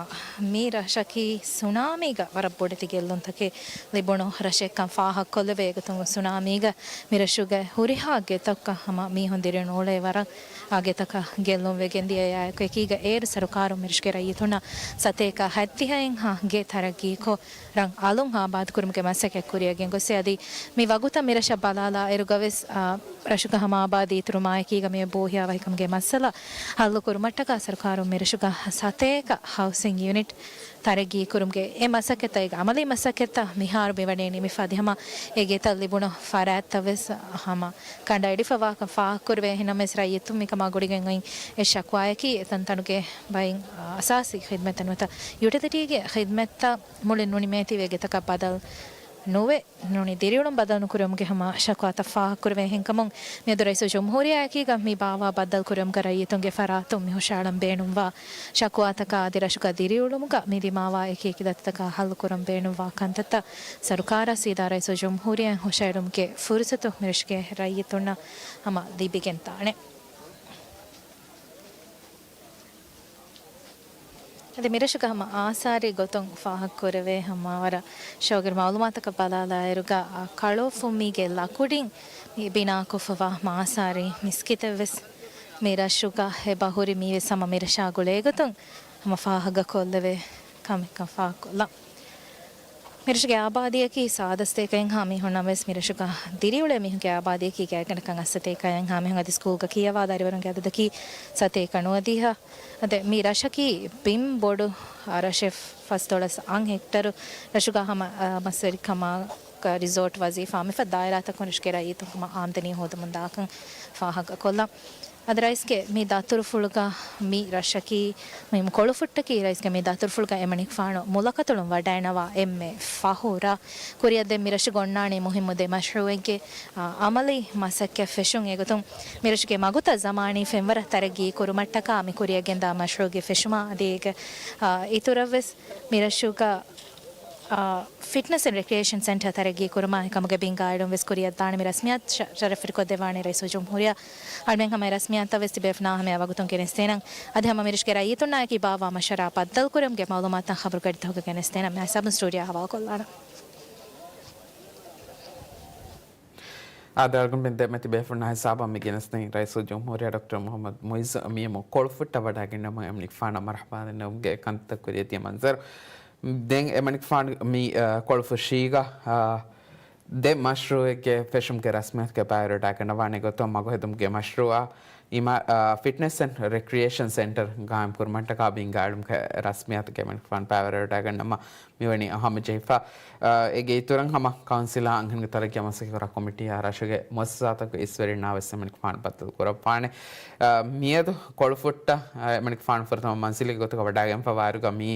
މި ރަށަކީ ސުނާމީގަ ވަރަށް ބޮޑެތި ގެއްލުންތަކެއް ލިބުނު ރަށެއްކަން ފާހަގަކޮށްލެވޭ ގޮތުން ސުނާމީގަ މި ރަށުގެ ހުރިހާ ގެތަކަށް ހަމަ މީހުން ދިރިއުޅޭ ވަރަށް އާ ގެތަކަށް ގެއްލުން ވެގެން ދިޔައާއެކު އެކީގަ އޭރު ސަރުކާރުން މިރަށުގެ ރައްޔިތުންނަށް ސަތޭކަ ހަތްދިހައިންހާ ގެ ތަރައްގީކޮށް ރަށް އަލުން އާބާދުކުރުމުގެ މަސައްކަތް ކުރިއަށް ގެންގޮސް އަދި މި ވަގުތަށް މި ރަށަށް ބަލާލާ އިރުގަވެސް، އާ، ރަށުގަ ހަމަ އާބާދީ އިތުރުވުމާއެކީގަ މި ބޯހިޔާވަހިކަމުގެ މައްސަލަ ހައްލު ކުރުމަށްޓަކާ ސަރުކާރުން މި ރަށުގަ ސަތޭކަ ހައުސިން ޔުނިޓް ތަރައްގީ ކުރުމުގެ އެ މަސައްކަތްތައް އޭގެ އަމަލީ މަސައްކަތްތައް މިހާރު މިވަނީ ނިމިފަ އަދި ހަމަ އެ ގެތައް ލިބުނު ފަރާތްތައް ވެސް ހަމަ ކަނޑައެޅިފަވާކަން ފާހަގަކުރެވޭ. އެހެންނަމަވެސް ރައްޔިތުން މިކަމާ ގުޅިގެން އޮތް އެއް ޝަކުވާއަކީ އެތަންތަނުގެ ބައިން އަސާސީ ޚިދްމަތްތައް ނުވަތަ ޔުޓިލިޓީގެ ޚިދްމަތްތައް މުޅިން ނުނިމޭތީވެ ގެތަކަށް ބަދަލު ނުވެ، ނޫނީ ދިރިއުޅުން ބަދަލުނުކުރެވުމުގެ ހަމަ ޝަކުވާތައް ފާހަގަކުރެވޭ ހިންކަމުން މިއަދު ރައީސުލްޖުމްހޫރިއްޔާއަކީގަ މި ބާވާ ބައްދަލުކުރެވުމުގަ ރައްޔިތުންގެ ފަރާތުން މި ހުށައަޅަން ބޭނުންވާ ޝަކުވާތަކާ އަދި ރަށުގަ ދިރިއުޅުމުގަ މި ދިމާވާ އެކިއެކި ދަތިތަކާ ހައްލުކުރަން ބޭނުންވާ ކަންތައްތައް ސަރުކާރާ ސީދާ ރައީސުލްޖުމްހޫރިއްޔާއިން ހުށައެޅުމުގެ ފުރުސަތު މިރަށުގެ ރައްޔިތުންނަށް ހަމަ ލިބިގެންދާނެ. އަދި މިރަށުގަ ހަމަ އާސާރީ ގޮތުން ފާހަގަކުރެވޭ ހަމަ ވަރަށް ޝައުގުވެރި މައުލޫމާތަކަށް ބަލާލާއިރުގަ، އާ، ކަޅޯފުމީގެ ލަކުޑިން މި ބިނާކޮށްފަވާ ހަމަ އާސާރީ މިސްކިތެއްވެސް މި ރަށުގަ އެބަހުރި މީވެސް ހަމަ މިރަށާ ގުޅޭގޮތުން ހަމަ ފާހަގަކޮށްލެވޭ ކަމެއްކަން ފާހަގަކޮށްލާ. މިރަށުގެ އާބާދީއަކީ ސާދަ ސަތޭކައެއްހާ މީހުންނަށް ވެސް މިރަށުގަ ދިރިއުޅޭ މީހުންގެ އާބާދީއަކީ ގާތްގަނޑަކަށް އަށް ސަތޭކައެއްހާ މީހުން އަދި ސްކޫލްގަ ކިޔަވާ ދަރިވަރުންގެ އަދަދަކީ ސަތޭކަ ނުވަދިހަ. އަދި މި ރަށަކީ ބިން ބޮޑު ރަށެއް، ފަސްދޮޅަސް އަށް ހެކްޓަރު ރަށުގަ ހަމަ، އަ، މަސްވެރިކަމާ ރިސޯޓް ވަޒީފާ މިފަދަ ދާއިރާތަކުން ރަށުގެ ރައްޔިތުން ހަމަ އާމްދަނީ ހޯދަމުން ދާކަން ފާހަގަކޮށްލާ. އަދި ރައީސްގެ މި ދަތުރުފުޅުގަ މި ރަށަކީ މި ކޮޅުފުއްޓަކީ ރައީސްގެ މި ދަތުރުފުޅުގަ އެމަނިކުފާނު މުލަކަތުޅުން ވަޑައިނަވާ އެންމެ ފަހު ރަށް. ކުރިއަށް ދެން މި ރަށު ގޮންނާނީ މުހިއްމު ދެ މަޝްރޫއެއްގެ، އާ، އަމަލީ މަސައްކަތް ފެށުން. އެގޮތުން މި ރަށުގެ މަގުތައް ޒަމާނީ ފެންވަރަށް ތަރައްގީ ކުރުމަށްޓަކާ މި ކުރިއަށް ގެންދާ މަޝްރޫއްގެ ފެށުމާ އަދި އޭގެ، އާ، އިތުރަށްވެސް މި ރަށުގަ، އާ، ފިޓްނަސް އެންޑް ރެކްރިއޭޝަން ސެންޓަރ ތަރައްގީ ކުރުމާ އެކަމުގެ ބިންގާ އެޅުން ވެސް ކުރިއަށް ދާނެ. މި ރަސްމިއްޔާތު ޝަ-، ޝަރަފްވެރިކޮށްދެއްވާނެ ރައީސުލްޖުމްހޫރިއްޔާ. އަޅުމެން ހަމަ އެ ރަސްމިއްޔާތަށް ވެސް ތިބޭފުޅުންނާ ހަމަޔަށް ވަގުތުން ގެނެސްދޭނަން. އަދި ހަމަ މިރަށުގެ ރައްޔިތުންނާއެކީ ބާވާ މަޝްވަރާ ބައްދަލުކުރުމުގެ މައުލޫމާތަށް ޚަބަރުގަޑިތަކުގަ ގެނެސްދޭނަން. މި ހިސާބުން ސްޓޫޑިއޯ ހަވާލުކޮށްލާނަން. އާދެ، އަޅުގަނޑުމެން ދެންމެ ތިބޭފުޅުންނާ ހިސާބަށް މި ގެނެސްދެނީ ރައީސުލްޖުމްހޫރިއްޔާ ޑޮކްޓަރ މުޙައްމަދު މުޢިއްޒު މިއަދު ކޮޅުފުއްޓަށް ވަޑައިގެންނަވަން އެމަނިކުފާނަށް މަރުޙަބާ ދެންނެވުމުގެ ކަންތައް ކުރިއަށް ދިޔަ މަންޒަރު. ދެން އެމަނިކުފާނު މި، އަ، ކޮޅުފުށީގަ، އަ، ދެ މަޝްރޫއެއްގެ ފެށުމުގެ ރަސްމިއްޔާތުގެ ބައިވެރިވެވަޑައިގަންނަވާނެ ގޮތުން މަގުހެދުމުގެ މަޝްރޫއާ އިމާ-، އާ، ފިޓްނެސް އެންޑް ރެކްރިއޭޝަން ސެންޓަރ ގާއިމް ކުރުމަށްޓަކާ ބިންގާ އެޅުމުގެ ރަސްމިއްޔާތުގެ އެމަނިކުފާނު ބައިވެރިވެވަޑައިގަންނަވާ މިވަނީ ހަމަޖެހިފަ. އާ، އޭގެ އިތުރަށް ހަމަ ކައުންސިލާ އަންހެންގެ ތަރައްގީއާ މަސައްކަތްކުރާ ކޮމިޓީއާ ރަށުގެ މުއައްސަސާތަކުގެ އިސްވެރިންނާ ވެސް އެމަނިކުފާނު ބައްދަލު ކުރައްވާނެ. އާ، މިއަދު ކޮޅުފުއްޓަށް، އާ، އެމަނިކުފާނު ފުރަތަމަ މަންޒިލެއްގެ ގޮތުގަ ވަޑައިގެންފަވާއިރުގަ މީ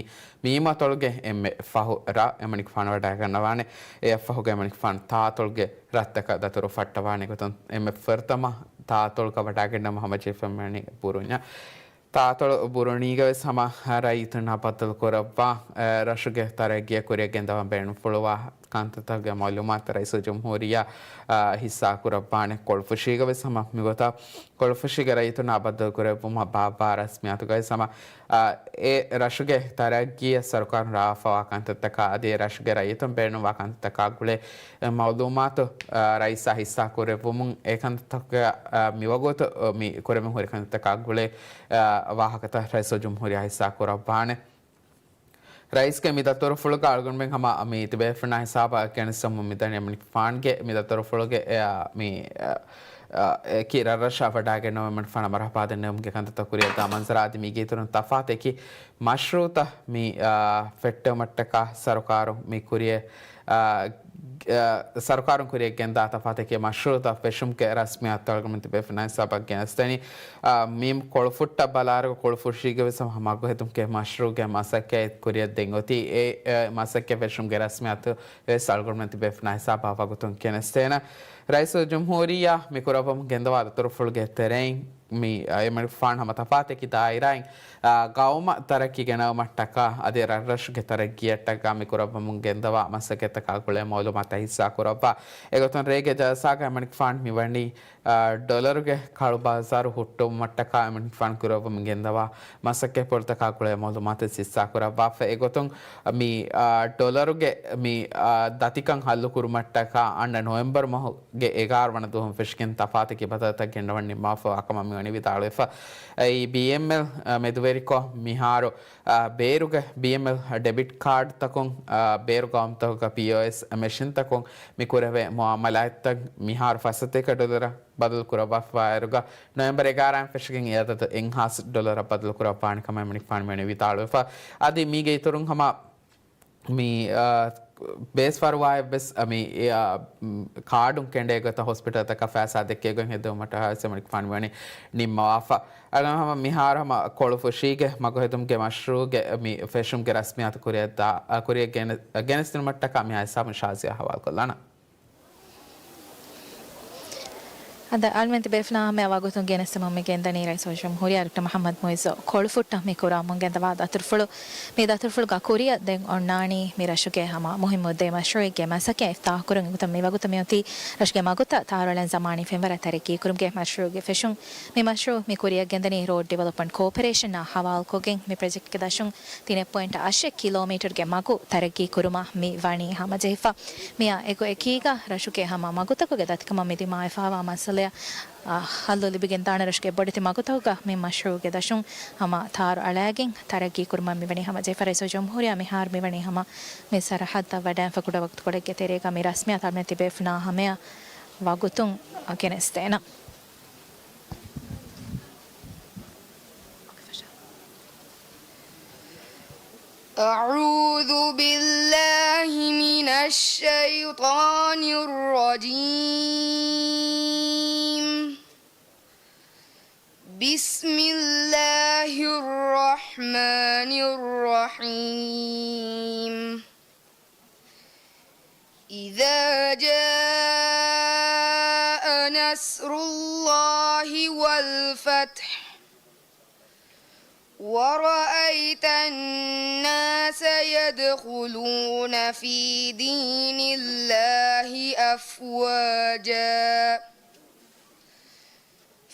މީމަތޮޅުގެ އެންމެ ފަހު ރަށް އެމަނިކުފާނު ވަޑައިގަންނަވާނެ. އެއަށްފަހުގަ އެމަނިކުފާނު ތާތޮޅުގެ ރަށްތަކަށް ދަތުރު ފައްޓަވާނެ ގޮތުން އެންމެ ފުރަތަމަ ތާތޮޅުގަ ވަޑައިގެންނަވަން ހަމަޖެހިފަ މިވަނީ ބުރުންޏަށް. ތާތޮޅު ބުރުނީގަ ވެސް ހަމަ ރައްޔިތުންނާ ބައްދަލު ކުރައްވާ، އެ، ރަށުގެ ތަރައްގީއަށް ކުރިއަށް ގެންދަވަން ބޭނުންފުޅުވާ ކަންތައްތަކުގެ މައުލޫމާތު ރައީސުލްޖުމްހޫރިއްޔާ، އާ، ހިއްސާކުރައްވާނެ. ކޮޅުފުށީގަ ވެސް ހަމަ މިގޮތަށް ކޮޅުފުށީގެ ރައްޔިތުންނާ ބައްދަލުކުރެއްވުމަށް ބާއްވާ ރަސްމިއްޔާތުގައި ހަމަ، އާ، އެ ރަށުގެ ތަރައްގީއަށް ސަރުކާރުން ރާވާފަވާ ކަންތައްތަކާ އަދި އެ ރަށުގެ ރައްޔިތުން ބޭނުންވާ ކަންތައްތަކާ ގުޅޭ، އެ، މައުލޫމާތު، އާ، ރައީސާ ހިއްސާ ކުރެއްވުމުން އެ ކަންތައްތަކުގެ، އާ، މިވަގުތު، އާ، މި ކުރެވެން ހުރި ކަންތައްތަކާ ގުޅޭ، އާ، ވާހަކަތައް ރައީސުލްޖުމްހޫރިއްޔާ ހިއްސާ ކުރައްވާނެ. ރައީސްގެ މި ދަތުރުފުޅުގަ އަޅުގަނޑުމެން ހަމަ މި ތިބޭފުޅުންނާ ހިސާބަށް ގެނެސްދެމުން މިދަނީ އެމަނިކުފާނުގެ މި ދަތުރުފުޅުގެ، އެ، މި، އެ، އެކި ރަށްރަށާ ވަޑައިގެންނަވާ އެމަނިކުފާނަށް މަރުޙަބާ ދެންނެވުމުގެ ކަންތައްތައް ކުރިއަށްދާ މަންޒަރާ އަދި މީގެ އިތުރުން ތަފާތު އެކި މަޝްރޫއުތައް މި، އާ، ފެއްޓެވުމަށްޓަކާ ސަރުކާރުން މި ކުރިއަށް، އާ، އާ، ސަރުކާރުން ކުރިއަށް ގެންދާ ތަފާތެކޭ މަޝްރޫއުތައް ފެށުމުގެ ރަސްމިއްޔާތު އަޅުގަނޑު ތިބޭފުޅުންނާ ހިސާބަށް ގެނެސްދެނީ. އާ، މި ކޮޅުފުއްޓަށް ބަލާއިރު ކޮޅުފުށީގެ ވެސް ހަމަ މަގުހެދުމުގެ މަޝްރޫއުގެ މަސައްކަތް ކުރިއަށް ދެން އޮތީ. އެ، އެ، މަސައްކަތް ފެށުމުގެ ރަސްމިއްޔާތު ވެސް އަޅުގަނޑުމެން ތިބޭފުޅުންނާ ހިސާބަށް ވަގުތުން ގެނެސްދޭނަން. ރައީސުލްޖުމްހޫރިއްޔާ މި ކުރައްވަމުން ގެންދަވާ ދަތުރުފުޅުގެ ތެރެއިން މި، އާ، އެމަނިކުފާނު ހަމަ ތަފާތެކި ދާއިރާއިން، އާ، ގައުމަށް ތަރައްގީ ގެނައުމަށްޓަކާ އަދި ރަށްރަށުގެ ތަރައްގީއަށްޓަކާ މި ކުރައްވަމުން ގެންދަވާ މަސައްކަތްތަކާ ގުޅޭ މައުލޫމާތަށް ހިއްސާ ކުރައްވާ. އެގޮތުން ރޭގެ ޖަލްސާގަ އެމަނިކުފާނު މިވަނީ، އާ، ޑޮލަރުގެ ކަޅު ބާޒާރު ހުއްޓުވުމަށްޓަކާ އެމަނިކުފާނު ކުރައްވަމުން ގެންދަވާ މަސައްކަތްޕުޅުތަކާ ގުޅޭ މައުލޫމާތު ހިއްސާ ކުރައްވާފަ. އެގޮތުން މި، އާ، ޑޮލަރުގެ މި، އާ، ދަތިކަން ހައްލު ކުރުމަށްޓަކާ އަންނަ ނޮވެމްބަރު މަހު ގެ އެގާރަ ވަނަ ދުވަހުން ފެށިގެން ތަފާތެކި ބަދަލުތައް ގެންނަވަން ނިންމާފަވާ ކަމަށް މިވަނީ ވިދާޅުވެފަ. އެއީ ބީއެމްއެލް، އަ، މެދުވެރިކޮށް މިހާރު، އަ، ބޭރުގެ ބީއެމްއެލް ޑެބިޓް ކާޑްތަކުން، އަ، ބޭރު ގައުމުތަކުގަ ޕީއޯއެސް މެޝިންތަކުން މި ކުރެވޭ މުއާމަލާތްތައް މިހާރު ފައްސަތޭކަ ޑޮލަރަށް ބަދަލު ކުރައްވާފައިވާއިރުގަ، ނޮވެމްބަރު އެގާރައިން ފެށިގެން އެ އަދަދު އެއްހާސް ޑޮލަރަށް ބަދަލު ކުރައްވާނެ ކަމަށް އެމަނިކުފާނު މިވަނީ ވިދާޅުވެފަ. އަދި މީގެ އިތުރުން ހަމަ މި، އާ، ބޭސްފަރުވާއެއްވެސް މި، އެ، އާ، މް، ކާޑުން ކެނޑޭގޮތަށް ހޮސްޕިޓަލްތަކަށް ފައިސާ ދެއްކޭގޮތް ހެއްދެވުމަށްޓަކާ ވެސް އެމަނިކުފާނު މިވަނީ ނިންމަވާފަ. އަޅުގަނޑު ހަމަ މިހާރު ހަމަ ކޮޅުފުށީގެ މަގުހެދުމުގެ މަޝްރޫޢުގެ މި ފެށުމުގެ ރަސްމިއްޔާތު ކުރިއަށް ދާ-، އަ، ކުރިއަށް ގެނެ-، ގެނެސްދިނުމަށްޓަކާ މިހާ ހިސާބުން ޝާޒިޔާ ހަވާލުކޮށްލާނަން. އަދި އަޅުމެން ތިބޭފުޅާ ހަމަޔަށް ވަގުތުން ގެނެސްދެމުން މި ގެންދަނީ ރައީސުލްޖުމްހޫރިއްޔާ ޑޮކްޓަރ މުޙައްމަދު މުޢިއްޒު ކޮޅުފުއްޓަށް މި ކުރަމުން ގެންދަވާ ދަތުރުފުޅު. މި ދަތުރުފުޅުގަ ކުރިއަށް ދެން އޮންނާނީ މި ރަށުގެ ހަމަ މުހިއްމު ދެ މަޝްރޫޢެއްގެ މަސައްކަތް އިފްތާޙުކުރުން. އެގޮތަށް މި ވަގުތު މިއޮތީ ރަށުގެ މަގުތައް ތާރުއަޅަން ޒަމާނީ ފެންވަރަށް ތަރައްޤީ ކުރުމުގެ މަޝްރޫޢުގެ ފެށުން. މި މަޝްރޫޢު މި ކުރިއަށް ގެންދަނީ ރޯޑް ޑިވެލޮޕްމަންޓް ކޯޕަރޭޝަނާ ހަވާލުކޮށްގެން. މި ޕްރޮޖެކްޓްގެ ދަށުން ތިނެއް ޕޮއިންޓް އަށެއް ކިލޯމީޓަރުގެ މަގު ތަރައްގީ ކުރުމަށް މި ވަނީ ހަމަޖެހިފަ. މިއާ އެކު އެކީގަ ރަށުގެ ހަމަ މަގުތަކުގެ ދަތިކަމަށް މި ދިމާވެފައިވާ މައްސަލަޔަށް، އާ، ހައްލު ލިބިގެންދާނެ. ރަށުގެ ބޮޑެތި މަގުތަކުގަ މި މަޝްރޫޢުގެ ދަށުން ހަމަ ތާރު އަޅައިގެން ތަރައްގީ ކުރުމަށް މި ވަނީ ހަމަޖެހިފަ. ރައީސުލްޖުމްހޫރިއްޔާ މިހާރު މި ވަނީ ހަމަ މި ސަރަހައްދަށް ވަޑައިގެންފަ. ކުޑަ ވަގުތުކޮޅެއްގެ ތެރޭގަ މި ރަސްމިއްޔާތު އަޅުމެން ތިބޭފުޅާ ހަމަޔަށް ވަގުތުން ގެނެސްދޭނަން. أعوذ بالله من الشيطان الرجيم. بسم الله الرحمن الرحيم. إذا جاء نصر الله والفتح ورأيت الناس يدخلون في دين الله أفواجا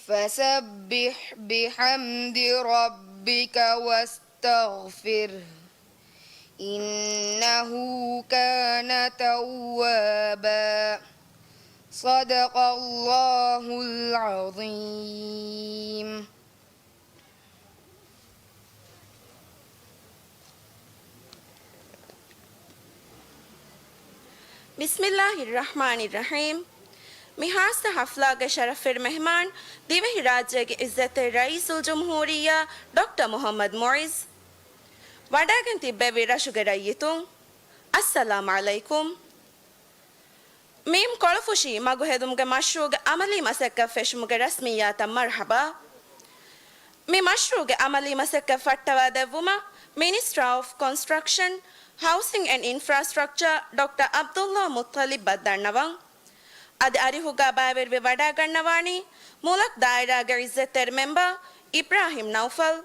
فسبح بحمد ربك واستغفره إنه كان توابا. صدق الله العظيم. ބިސްމިއްލާހިއްރަޙްމާނިއްރަޙީމް. މި ޚާއްޞަ ޙަފްލާގެ ޝަރަފުވެރި މެހެމާން، ދިވެހިރާއްޖޭގެ ޢިއްޒަތްތެރި ރައީސުލްޖުމްހޫރިއްޔާ ޑޮކްޓަރ މުޙައްމަދު މުޢިއްޒު. ވަޑައިގެން ތިއްބެވި ރަށުގެ ރައްޔިތުން، އައްސަލާމް ޢަލައިކުމް. މީމް ކޮޅުފުށީ މަގު ހެދުމުގެ މަޝްރޫޢުގެ ޢަމަލީ މަސައްކަތް ފެށުމުގެ ރަސްމިއްޔާތަށް މަރުޙަބާ. މި މަޝްރޫޢުގެ ޢަމަލީ މަސައްކަތް ފައްޓަވާދެއްވުމަށް މިނިސްޓަރ އޮފް ކޮންސްޓްރަކްޝަން، ހައުސިން އެންޑް އިންފްރާސްޓްރަކްޗާ ޑޮކްޓަރ ޢަބްދުﷲ މުއްޠަލިބަށް ދަންނަވަން. އަދި އަރިހުގަ ބައިވެރިވެ ވަޑައިގަންނަވާނީ މުލަކް ދާއިރާގެ ޢިއްޒަތްތެރި މެމްބަރ އިބްރާހިމް ނައުފަލް،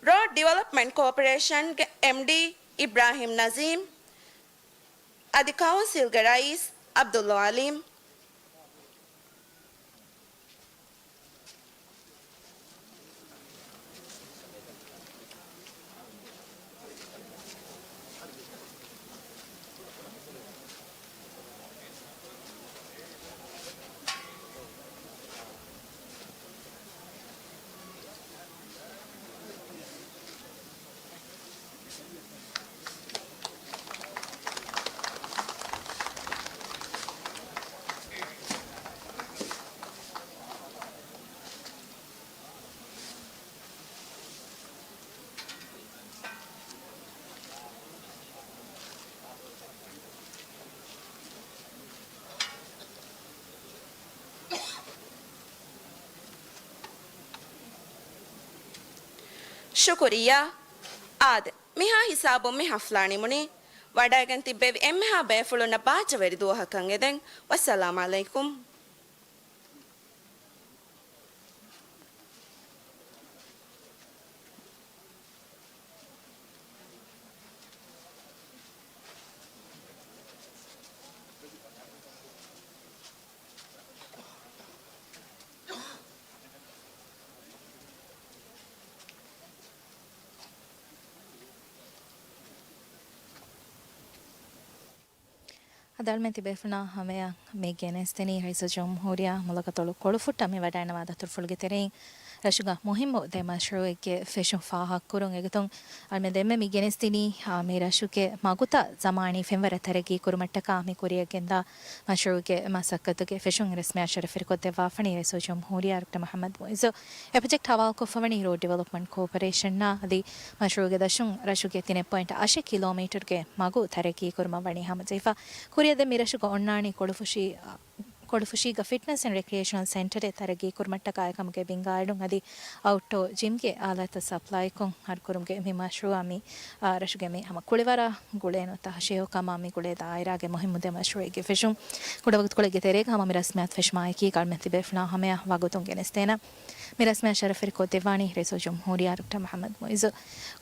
ރޯޑް ޑިވެލޮޕްމަންޓް ކޯޕަރޭޝަންގެ އެމްޑީ އިބްރާހިމް ނަޒީމް، އަދި ކައުންސިލްގެ ރައީސް ޢަބްދުﷲ ޢަލީމް. ޝުކުރިއްޔާ. އާދެ، މިހާ ހިސާބުން މި ޙަފްލާ ނިމުނީ. ވަޑައިގެން ތިއްބެވި އެންމެހާ ބޭފުޅުންނަށް ބާއްޖަވެރި ދުވަހަކަށް އެދެން. ވައްސަލާމް ޢަލައިކުމް. އަދި އަޅުމެން ތިބޭފުޅުންނާ ހަމަޔަށް މި ގެނެސްދެނީ ރައީސުލްޖުމްހޫރިއްޔާ މުލަކަތޮޅު ކޮޅުފުއްޓަށް މި ވަޑައިނަވާ ދަތުރުފުޅުގެ ތެރެއިން ރަށުގަ މުހިއްމު ދެ މަޝްރޫއެއްގެ ފެށުން ފާހަގަކުރުން އެގޮތުން އަޅުމެން ދެންމެ މި ގެނެސްދިނީ، އާ، މި ރަށުގެ މަގުތައް ޒަމާނީ ފެންވަރަށް ތަރައްގީ ކުރުމަށްޓަކާ މި ކުރިއަށް ގެންދާ މަޝްރޫއުގެ މަސައްކަތުގެ ފެށުން ރަސްމިއްޔާ ޝަރަފްވެރިކޮށްދެއްވާފަނީ ރައީސުލްޖުމްހޫރިއްޔާ ޑޮކްޓަރ މުޙައްމަދު މުޢިއްޒު. އެ ޕްރޮޖެކްޓް ހަވާލުކޮށްފަވަނީ ރޯޑް ޑިވެލޮޕްމަންޓް ކޯޕަރޭޝަންއާ އަދި މަޝްރޫއުގެ ދަށުން ރަށުގެ ތިނެއް ޕޮއިންޓް އަށެއް ކިލޯމީޓަރުގެ މަގު ތަރައްގީ ކުރުމަށް ވަނީ ހަމަޖެހިފަ. ކުރިއަށް ދެން މި ރަށުގަ އޮންނާނީ ކޮޅުފުށި، ކޮޅުފުށީގަ ފިޓްނަސް އެންޑް ރެކްރިއޭޝަނަލް ސެންޓަރެއް ތަރައްގީ ކުރުމަށްޓަކާ އެކަމުގެ ބިންގާއެޅުން އަދި އައުޓްޑޯ ޖިމްގެ އާލާތްތައް ސަޕްލައިކޮށް ހަރުކުރުމުގެ މި މަޝްރޫއާ މި، އާ، ރަށުގެ މި ހަމަ ކުޅިވަރާ ގުޅޭނު ތަހަށޭހު ކަމާ މި ގުޅޭ ދާއިރާގެ މުހިއްމު ދެ މަޝްރޫއެއްގެ ފެށުން. ކުޑަވަގުތުކޮޅެއްގެ ތެރޭގަ ހަމަ މި ރަސްމިއްޔާތު ފެށުމާއެކީ ކަޅުމެން ތިބޭފުޅާ ހަމަޔަށް ވަގުތުން ގެނެސްދޭނަން. މި ރަސްމިއްޔާ ޝަރަފްވެރިކޮށްދެއްވާނީ ރައީސުލްޖުމްހޫރިއްޔާ ޑޮކްޓަރ މުޙައްމަދު މުޢިއްޒު.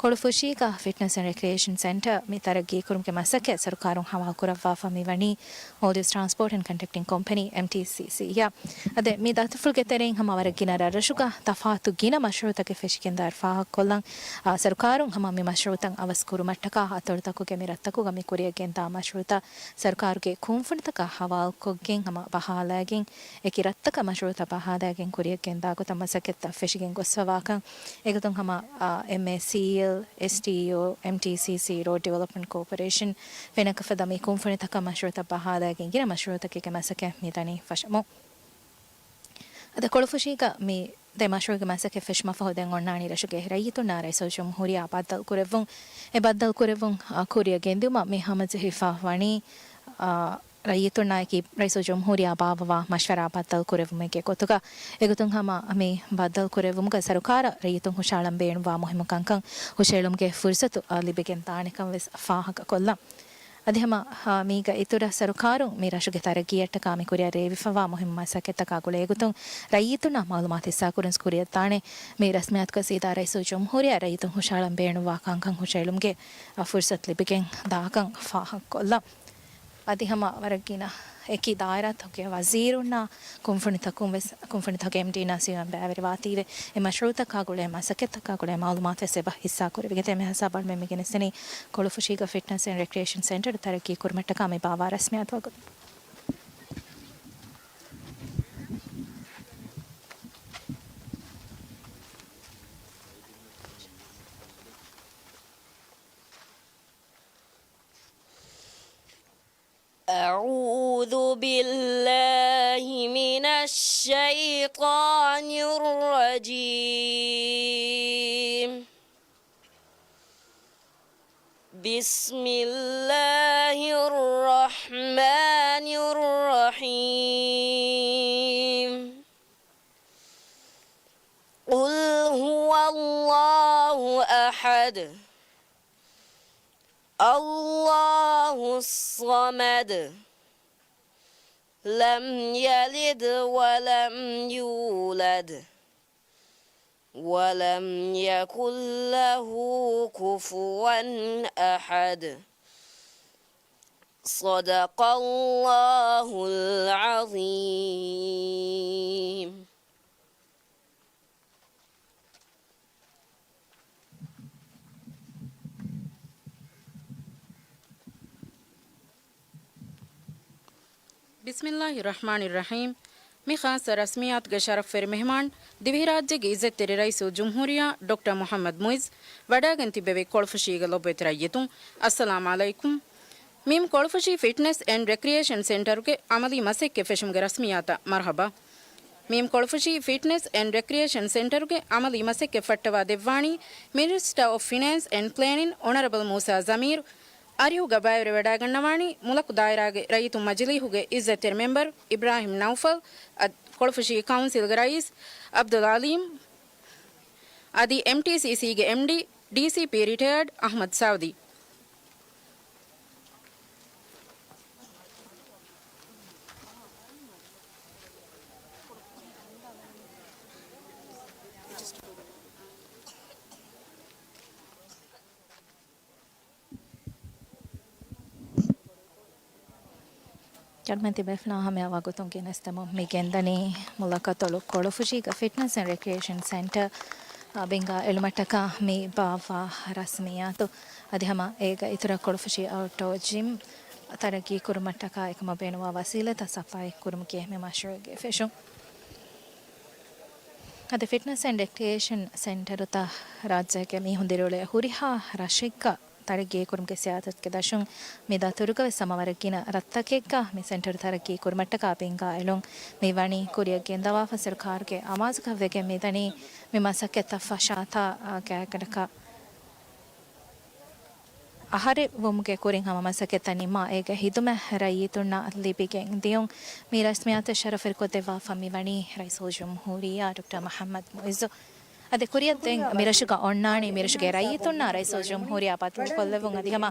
ކޮޅުފުށީގަ ފިޓްނަސް އެންޑް ރެކްރިއޭޝަން ސެންޓަރ މި ތަރައްގީ ކުރުމުގެ މަސައްކަތް ސަރުކާރުން ހަވާލުކުރައްވާފަ މި ވަނީ މޯލްޑިވްސް ޓްރާންސްޕޯޓް އެންޑް ކޮންޓްރެކްޓިން ކޮމްޕެނީ، އެމްޓީސީސީ، އާ. އަދި މި ދަތުފުޅުގެ ތެރެއިން ހަމަ ވަރަށް ގިނަ ރަށްރަށުގަ ތަފާތު ގިނަ މަޝްރޫއުތަކެއް ފެށިގެންދާއިރު ފާހަގަކޮށްލަން، އާ، ސަރުކާރުން ހަމަ މި މަޝްރޫއުތައް އަވަސް ކުރުމަށްޓަކާ އަތޮޅުތަކުގެ މި ރަށްތަކުގަ މި ކުރިއަށް ގެންދާ މަޝްރޫއުތައް ސަރުކާރުގެ ކުންފުނިތަކާ ހަވާލުކޮށްގެން ހަމަ ބަހާލައިގެން، އެކި ރަށްތަކަށް މަޝްރޫއުތައް ބަހާލައިގެން ކުރިއަށް ގެންދާ ގޮތަށް މަސައްކަތްތައް ފެށިގެން ގޮސްފަވާކަން. އެގޮތުން ހަމަ، އާ، އެމްއޭސީއެލް، އެސްޓީއޯ، އެމްޓީސީސީ، ރޯޑް ޑިވެލޮޕްމަންޓް ކޯޕަރޭޝަން ފެނަކަ ފަދަ މި ކުންފުނިތަކަށް މަޝްރޫއުތައް ބަހާލައިގެން ގިނަ މަޝްރޫއުތަކެއްގެ މަސައްކަތް މިދަނީ ފަށަމުން. އަދި ކޮޅުފުށީގަ މި ދެ މަޝްރޫއުގެ މަސައްކަތް ފެށުމަށްފަހު ދެން އޮންނާނީ ރަށުގެ ރައްޔިތުންނާ ރައީސުލްޖުމްހޫރިއްޔާ ބައްދަލުކުރެއްވުން. އެ ބައްދަލުކުރެއްވުން، އާ، ކުރިއަށް ގެންދިއުމަށް މި ހަމަޖެހިފަ ވަނީ، އާ، ރައްޔިތުންނާއެކީ ރައީސުލްޖުމްހޫރިއްޔާ ބާއްވަވާ މަޝްވަރާ ބައްދަލުކުރެއްވުމެއްގެ ގޮތުގަ. އެގޮތުން ހަމަ މި ބައްދަލުކުރެއްވުމުގަ ސަރުކާރަށް ރައްޔިތުން ހުށަހަޅަން ބޭނުންވާ މުހިއްމު ކަންކަން ހުށައެޅުމުގެ ފުރުސަތު، އާ، ލިބިގެން ދާނެކަން ވެސް ފާހަގަކޮށްލަން. އަދި ހަމަ، އާ، މީގަ އިތުރަށް ސަރުކާރުން މި ރަށުގެ ތަރައްގީއަށްޓަކާ މި ކުރިއަށް ރޭވިފަވާ މުހިއްމު މަސައްކަތްތަކާ ގުޅޭގޮތުން ރައްޔިތުންނާ މައުލޫމާތު ހިއްސާކުރުން ކުރިއަށްދާނެ. މި ރަސްމިއްޔާތުގަ ސީދާ ރައީސުލްޖުމްހޫރިއްޔާ ރައްޔިތުން ހުށަހަޅަން ބޭނުންވާ ކަންކަން ހުށައެޅުމުގެ، އާ، ފުރުސަތު ލިބިގެން ދާކަން ފާހަގަކޮށްލަން. އަދި ހަމަ ވަރަށް ގިނަ އެކި ދާއިރާތަކުގެ ވަޒީރުންނާ ކުންފުނިތަކުން ވެސް، ކުންފުނިތަކުގެ އެމްޑީންނާ ސީއީއޯއިން ބައިވެރިވާތީވެ، އެ މަޝްރޫއުތަކާ ގުޅޭ މަސައްކަތްތަކާ ގުޅޭ މައުލޫމާތު ވެސް އެބަ ހިއްސާކުރެވިގެން މި ހިސާބަށް މި ގެނެސްދިނީ ކޮޅުފުށީގަ ފިޓްނަސް އެންޑް ރެކްރިއޭޝަން ސެންޓަރު ތަރައްގީ ކުރުމަށްޓަކާ މި ބާއްވާ ރަސްމިއްޔާތު ވަގުތު. أعوذ بالله من الشيطان الرجيم. بسم الله الرحمن الرحيم. قل هو الله أحد. الله الصمد. لم يلد ولم يولد. ولم يكن له كفوا أحد. صدق الله العظيم. ބިސްމިއްލާހި ރަޙްމާނި ރަޙީމް. މި ޚާއްޞަ ރަސްމިއްޔާތުގެ ޝަރަފްވެރި މެހެމާން، ދިވެހިރާއްޖޭގެ އިއްޒަތްތެރި ރައީސުލްޖުމްހޫރިއްޔާ ޑޮކްޓަރ މުޙައްމަދު މުޢިއްޒު ވަޑައިގެން ތިއްބެވި ކޮޅުފުށީގެ ލޮބުވެތި ރައްޔިތުން، އައްސަލާމް ޢަލައިކުމް. މީމް ކޮޅުފުށީ ފިޓްނަސް އެންޑް ރެކްރިއޭޝަން ސެންޓަރުގެ ޢަމަލީ މަސައްކަތް ފެށުމުގެ ރަސްމިއްޔާތަށް މަރުޙަބާ. މީމް ކޮޅުފުށީ ފިޓްނަސް އެންޑް ރެކްރިއޭޝަން ސެންޓަރުގެ ޢަމަލީ މަސައްކަތް ފައްޓަވާ ދެއްވާނީ މިނިސްޓަރ އޮފް ފިނޭންސް އެންޑް ޕްލޭނިން އޮނަރަބަލް މޫސާ ޒަމީރު. އަރިހުގަ ބައިވެރިވެވަޑައިގަންނަވާނީ މުލަކު ދާއިރާގެ ރައްޔިތުން މަޖިލީހުގެ އިއްޒަތްތެރި މެމްބަރު އިބްރާހިމް ނައުފަލް، އަދި ކޮޅުފުށީ ކައުންސިލްގެ ރައީސް އަބްދުލް ޢަލީމް، އަދި އެމްޓީސީސީގެ އެމްޑީ، ޑީސީޕީ ރިޓަޔާޑް އަޙްމަދު ސައުދީ. ކަންމެ ތިބޭފުޅާ ހަމަޔަށް ވަގުތުން ގެނެސްދެމުން މި ގެންދަނީ މުލަކަތޮޅު ކޮޅުފުށީގަ ފިޓްނަސް އެންޑް ރެކްރިއޭޝަން ސެންޓަރ، އާ، ބިންގާ އެޅުމަށްޓަކާ މި ބާއްވާ ރަސްމިއްޔާތު. އަދި ހަމަ އޭގަ އިތުރަށް ކޮޅުފުށީ އައުޓްޑޯ ޖިމް ތަރައްގީ ކުރުމަށްޓަކާ އެކަމަށް ބޭނުންވާ ވަސީލަތްތައް ސަޕްލައި ކުރުމުގެ މި މަޝްރޫއުގެ ފެށުން. އަދި ފިޓްނަސް އެންޑް ރެކްރިއޭޝަން ސެންޓަރުތައް ރާއްޖޭގެ މީހުން ދިރިއުޅޭ ހުރިހާ ރަށެއްގަ ތަރައްގީ ކުރުމުގެ ސިޔާސަތުގެ ދަށުން މި ދަތުރުގަ ވެސް ހަމަ ވަރަށް ގިނަ ރަށްތަކެއްގަ މި ސެންޓަރު ތަރައްގީ ކުރުމަށްޓަކާ ބިންގާ އެޅުން މި ވަނީ ކުރިއަށް ގެންދަވާފަ ސަރުކާރުގެ އަމާޒުގަ ވެގެން މިދަނީ. މި މަސައްކަތްތައް ފަށާތާ ގާތްގަނޑަކަށް އަހަރެއް ވުމުގެ ކުރިން ހަމަ މަސައްކަތްތައް ނިންމާ އޭގެ ހިދުމަތް ރައްޔިތުންނަށް ލިބިގެން ދިޔުން. މި ރަސްމިއްޔާތު ޝަރަފުވެރިކޮށްދެއްވާފަ މިވަނީ ރައީސުލްޖުމްހޫރިއްޔާ ޑޮކްޓަރ މުޙައްމަދު މުޢިއްޒު. އަދި ކުރިއަށް ދެން މިރަށުގަ އޮންނާނީ މިރަށުގެ ރައްޔިތުންނާ ރައީސުލްޖުމްހޫރިއްޔާ ބައްދަލުކޮށްލެވުން އަދި ހަމަ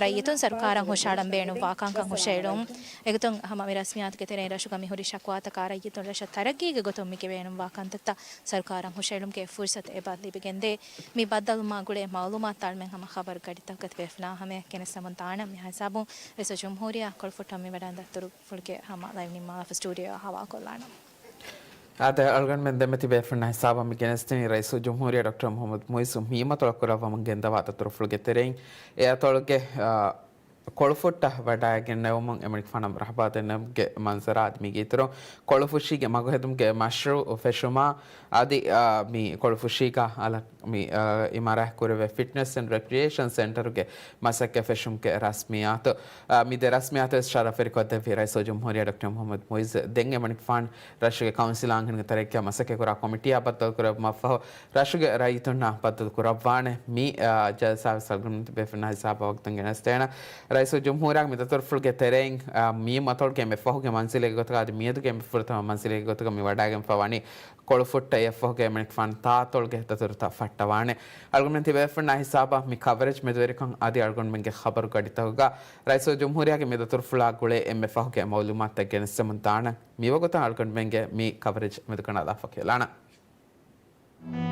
ރައްޔިތުން ސަރުކާރަށް ހުށަހަޅަން ބޭނުންވާ ކަންކަން ހުށައެޅުން. އެގޮތުން ހަމަ މި ރަސްމިއްޔާތުގެ ތެރެއިން ރަށުގަ މިހުރި ޝަކުވާތަކާ ރައްޔިތުން ރަށަށް ތަރައްގީގެ ގޮތުން މިގެ ބޭނުންވާ ކަންތައްތައް ސަރުކާރަށް ހުށައެޅުމުގެ ފުރުސަތު އެބަ ލިބިގެންދޭ. މި ބައްދަލުވުމާ ގުޅޭ މައުލޫމާތު އަޅުމެން ހަމަ ޚަބަރު ގަޑިތަކުގަ ތިބޭފުޅާ ހަމަޔަށް ގެނެސްދެމުން ދާނަން. މިހާ ހިސާބުން ރައީސުލްޖުމްހޫރިއްޔާ ކޮޅުފުއްޓަށް މިވަޑައިގެން ދަތުރުފުޅުގެ ހަމަ ލައިވް ނިންމާލާފަ ސްޓޫޑިއޯއަށް ހަވާލުކޮށްލާނަން. އާދެ، އަޅުގަނޑުމެން ދެމެތި ބޭފުޅުންނާ ހިސާބަށް މި ގެނެސްދިނީ ރައީސުލްޖުމްހޫރިއްޔާ ޑޮކްޓަރ މުޙައްމަދު މުޢިއްޒު މިއިން މަތޮޅަށް ކުރައްވަމުން ގެންދަވާ ދަތުރުފުޅުގެ ތެރެއިން. އެ އަތޮޅުގެ، އާ، ކޮޅުފުއްޓަށް ވަޑައިގެންނެވުމުން އެމަނިކުފާނަށް މަރުޙަބާ ދެންނެވުމުގެ މަންޒަރާ އަދި މިގެ އިތުރުން ކޮޅުފުށީގެ މަގުހެދުމުގެ މަޝްރޫޢު ފެށުމާ އަދި، އާ، މި ކޮޅުފުށީގަ އަލަށް މި، އާ، އިމާރާތް ކުރެވޭ ފިޓްނަސް އެންޑް ރެކްރިއޭޝަން ސެންޓަރުގެ މަސައްކަތް ފެށުމުގެ ރަސްމިއްޔާތު، އާ، މި ދެ ރަސްމިއްޔާތު ވެސް ޝަރަފުވެރިކޮށްދެއްވި ރައީސުލްޖުމްހޫރިއްޔާ ޑޮކްޓަރ މުޙައްމަދު މުޢިއްޒު ދެން އެމަނިކުފާނު ރަށުގެ ކައުންސިލް އާންހެނުންގެ ތެރެއިން މަސައްކަތްކުރާ ކޮމިޓީއާ ބައްދަލުކުރެއްވުމަށްފަހު، ރަށުގެ ރައްޔިތުންނާ ބައްދަލު ކުރައްވާނެ. މި، އާ، ޖަލްސާ ވެސް އަޅުގަނޑުމެން ތިބޭފުޅުންނާ ހިސާބަށް ވަގުތުން ގެނެސްދޭނަން. ރައީސުލްޖުމްހޫރިއްޔާގެ މި ދަތުރުފުޅުގެ ތެރެއިން، އާ، މި އަތޮޅުގެ އެންމެ ފަހުގެ މަންޒިލެއްގެ ގޮތުގަ އަދި މިއަދުގެ އެންމެ ފުރަތަމަ މަންޒިލެއްގެ ގޮތުގަ މި ވަޑައިގެންފަ ވަނީ ކޮޅުފުއްޓަށް. އެއަށްފަހުގަ އެމަނިކުފާނު ތާއަތޮޅުގެ ދަތުރުތައް ފައްޓަވާނެ. އަޅުގަނޑުމެން ތިބޭފުޅުންނާ ހިސާބަށް މި ކަވަރޭޖް މެދުވެރިކަން އަދި އަޅުގަނޑުމެންގެ ޚަބަރު ގަޑިތަކުގަ ރައީސުލްޖުމްހޫރިއްޔާގެ މި ދަތުރުފުޅާ ގުޅޭ އެންމެ ފަހުގެ މައުލޫމާތުތައް ގެނެސްދެމުން ދާނަން. މިވަގުތަށް އަޅުގަނޑުމެންގެ މި ކަވަރޭޖް މެދުކަނޑާލާފަ ކިޔާލާނަން.